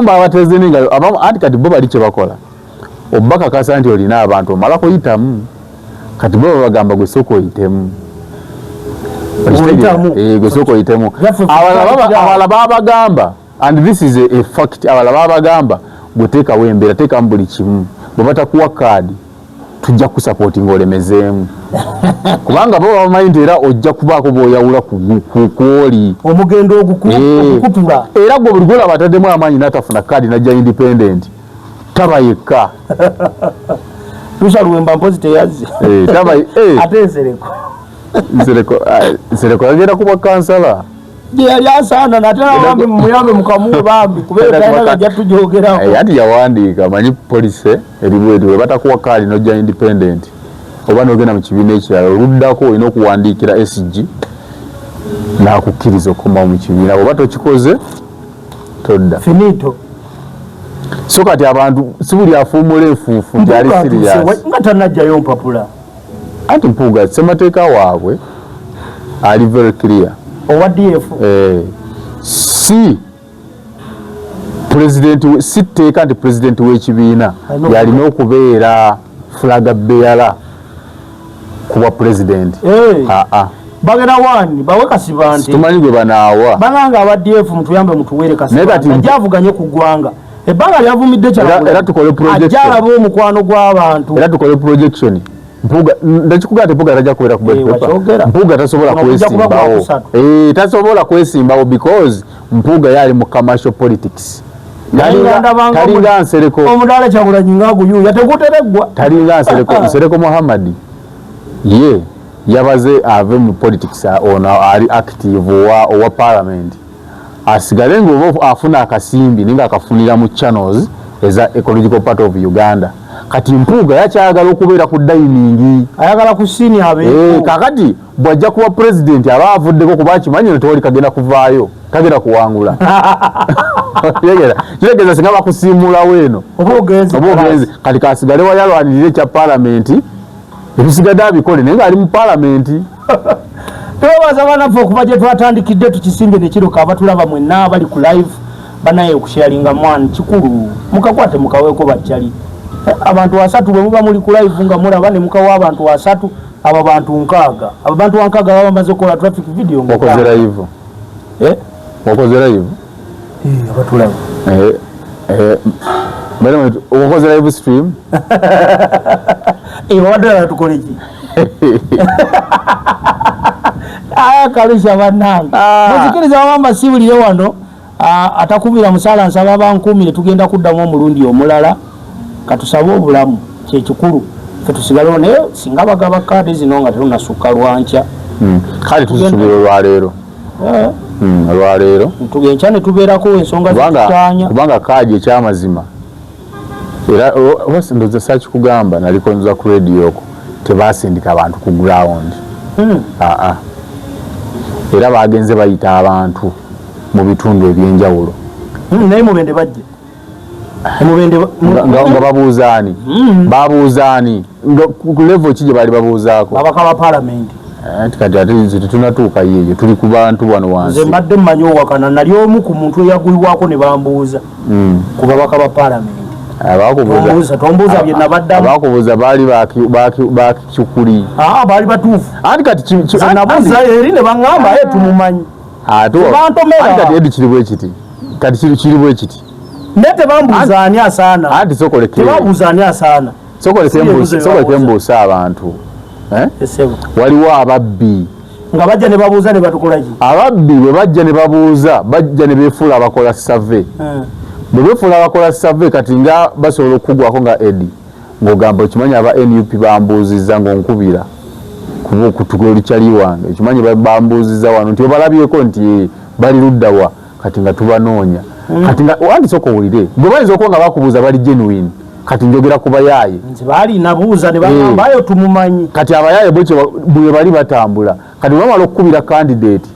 babateze n'engalo, abamu anti kati bo bali kye bakola obakakasa nti olina abantu omala kuyitamu. Kati bo babagamba, "Gwe sooka oyitemu." Oyitamu. Gwe sooka oyitemu. Yaffe Abalala babagamba, and this is a fact, abalala babagamba, "Gwe teekawo embeera, teekamu buli kimu, bwe batakuwa kaadi tujja kusupportinga olemezeemu," kubanga bo bamanyi nti era ojja kubaako bw'oyawula ku kwoli. Omugendo ogukutula. Era gwe buli gwolaba ataddemu amaanyi n'atafuna kaadi najja independent, taba yekka. Tusa Luwemba mpozi teyazze. Taba. Ate Nsereko? Nsereko, ah, Nsereko yagenda kuba kansala. Gye yali asaana nate bambi mumuyambe mukamuwe bambi kubeera talina gajja tujogeraho. Anti yawandiika, manyi policy eri bweti: bwe batakuwa kaadi nojja independent oba nogenda mu kibiina ekirala, oluddako olina okuwandiikira SG n'akukkiriza okukomawo mu kibiina. Bw'oba tokikoze, todda. Finito. So kati abantu si buli afuumula enfuufu nti ali serious. Nga tanajjayo mpapula. Anti Mpuuga ssemateeka waabwe ali very clear. Owa DF? Si president si tteeka nti president w'ekibiina yalina okubeera flag bearer ku bwa president. Aa. Bagenda wani bawe Kasibante. Tumanyi gwe banaawa. Banange aba DF, mutuyambe mutuwere Naye kati Kasibante ajja avuganye ku ggwanga ebbanga lyavumidde. Era tukole projection. Ajja alabe omukwano gw'abantu. Era tukole projection. Mpuuga, ndakikugaa nti Mpuuga tajja kubeera ku ballot paper. Wakyogera. Mpuuga tasobola Kuno kujja kuba kwesimbawo. gwakusatu. Tasobola kwesimbawo because Mpuuga yali mu commercial politics. Ndabanga Talinga Nsereko. Omudaala Kyagulanyi ngaaguyuuya tegutereggwa. Talinga Nsereko. Nsereko Muhammad ye Yabaze ave mu politics, ono ali active owa parliament asigale nga oba afuna akasimbi, naye nga akafunira mu channels eza Ecological Party of Uganda. Kati Mpuuga yakyayagala okubeera ku dining. Ayagala ku scene abeeko. Kakati bw'ajja kuba president, aba avuddeko, kuba akimanyi nti tewali kagenda kuvaayo, kagenda kuwangula. Kitegeeza, kitegeeza singa bakusiimulawo eno, oba ogenze. Oba ogenze. Kati kasigale wali alwanirire ekya palamenti, ebisigadde abikole, naye ng'ali mu palamenti. Twebaza banaffe okuva gye twatandikidde, tukisimbye nekiroka. Abatulaba mwenna abali ku live, banaye okusharinga mwan kikulu, mukakwate mukaweeko bakyali. Abantu 30 bwe muba muli ku live nga mulaba ne mukawa abantu 30, abo bantu 60, abo bantu 60 baba bamaze okukola traffic video nga Wakoze live? Eh? Wakoze live? Eh, abatulaba. Eh, by the way, wakoze live stream? Eh, babadde lala tukole ki? Aya kalusha bannange. Ah. Muzikiriza wabamba siwulire wano. Atakubira musaala, nsaba bankuumire. Tugenda kuddamu omulundi omulala, katusabe obulamu kyekikulu, fe tusigalewo. Naye singa bagaba kaadi zino nga terunasukka lwankya. Kale tuzisuubira olwaleero. Olwaleero. Enkya ne tubeerako ensonga zitutaanya. Kubanga kaadi ekyamazima era oba ndowooza saakikugamba, naliko nza ku radio okwo, tebasindika abantu ku ground. Aa, era bagenze bayita abantu mu bitundu ebyenjawulo. Naye Mubende bajje, Mubende Nga babuuza ani? Babuuza ani? Nga ku level ki gye baali babuuzaako? Babaka ba palamenti. Anti kati ate nze tetunatuukayo eyo, tuli ku bantu wano Nze wansi. mbadde mmanyi owakana, nali omu ku muntu eyagulibwako ne bambuuza ku babaka ba palamenti. Abakubuuza Tombuuza bye nabaddamu. Abakubuuza baali bakikuli. Aa, baali batuufu. Anti kati Nze nabuuza eri ne baŋŋamba, "Ye tumumanyi." Ate Bantomera. Anti kati edi kiri bwe kiti, kati kiri bwe kiti. Naye tebambuuza ani asaana. Anti sokoleke. Tebambuuza ani asaana. Sokoleke. Si ebibuuzo Sokoleke. bye babuuza. Mbuusa abantu. Eh? Esebo. Waliwo ababbi. Nga bajja ne babuuza ne batukola ki? Ababbi bwe bajja ne babuuza, bajja ne beefuula abakola survey. Bwe beefuula abakola survey, kati nga basobola okukugwako nga edi ng'ogamba, "Okimanyi aba NUP bambuuzizza," ng'onkubira kuba okutuka olukyali wange, "Okimanyi bambuuzizza wano nti obalabyeko nti bali luddawa?" Kati nga tubanoonya. Kati nga anti sooka owulire, gwe bayinza okuba nga bakubuuza bali genuine. Kati njogera ku bayaaye. Nze baali nabuuza ne bagamba, "Ayo tumumanyi." Kati abayaaye bwekyo bwe bali batambula, kati bwe bamala okukubira candidate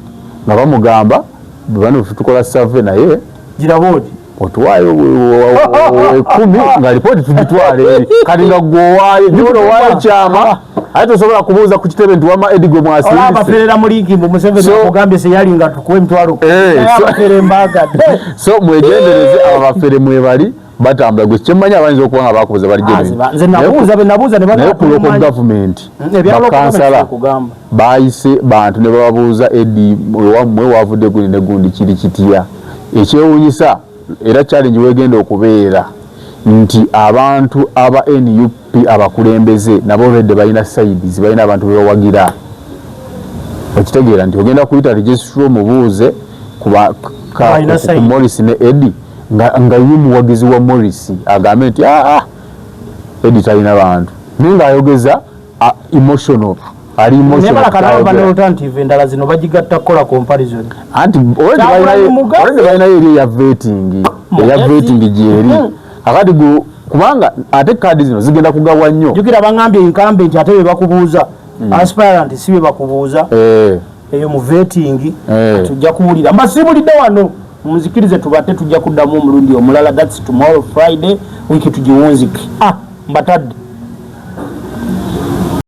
nga bamugamba, "Bano tukola survey, naye Giraba oti. otuwaayo 10," nga lipooti tugitwala eri. Kati nga gwe owaayo, jjukira owaayo kyama, ate tosobola kubuuza ku kitebe nti wama Edi gwe Olaba mwasindise. Abaferera mu liigi mbu Museveni akugambye seyali nga tukuwa 100,000. Naye abafere mbagadde. So mwegendereze, abo bafere mwebali batambula. Gwe kyemmanyi, abayinza okuba nga bakubuza bali Ah, genuine. nze nabuuza, be nabuuza ne Naye bagamba ku local tumumanyi. government, Ebya local bakansala government kugamba. bayise bantu ne bababuuza, "Edi ewammwe wavudde gundi ne gundi, kiri kitya?" Ekyewuunyisa era challenge wegenda okubeera nti abantu aba NUP abakulembeze nabo already balina sides, balina abantu bebawagira. Okitegeera nti ogenda kuyita registrar omubuuze Balina ku side. Morris ne Edi, nga ye muwagizi wa Morris, agambe nti, "Aa, Edi talina bantu," naye ng'ayogeza emotional, ali Naye emotional. balaka nabo bane Ayogera. Alternative endala zino bagigatta kukola comparison. Anti Kyagulanyi mugazi. already balinayo eri eya vetting, eya Mugazi. vetting gyeri. Akati kubanga ate kaadi zino zigenda kugabwa nnyo. Jjukira baŋŋambye incumbent ate be bakubuuza, aspirant si be bakubuuza. Eyo mu vetting. Tujja kuwulira, mbasiibulidde wano, muzikirize tubate, tujja kuddamu omulundi omulala. That's tomorrow, Friday, wiiki tugiwunzike. Ah, mbatadde.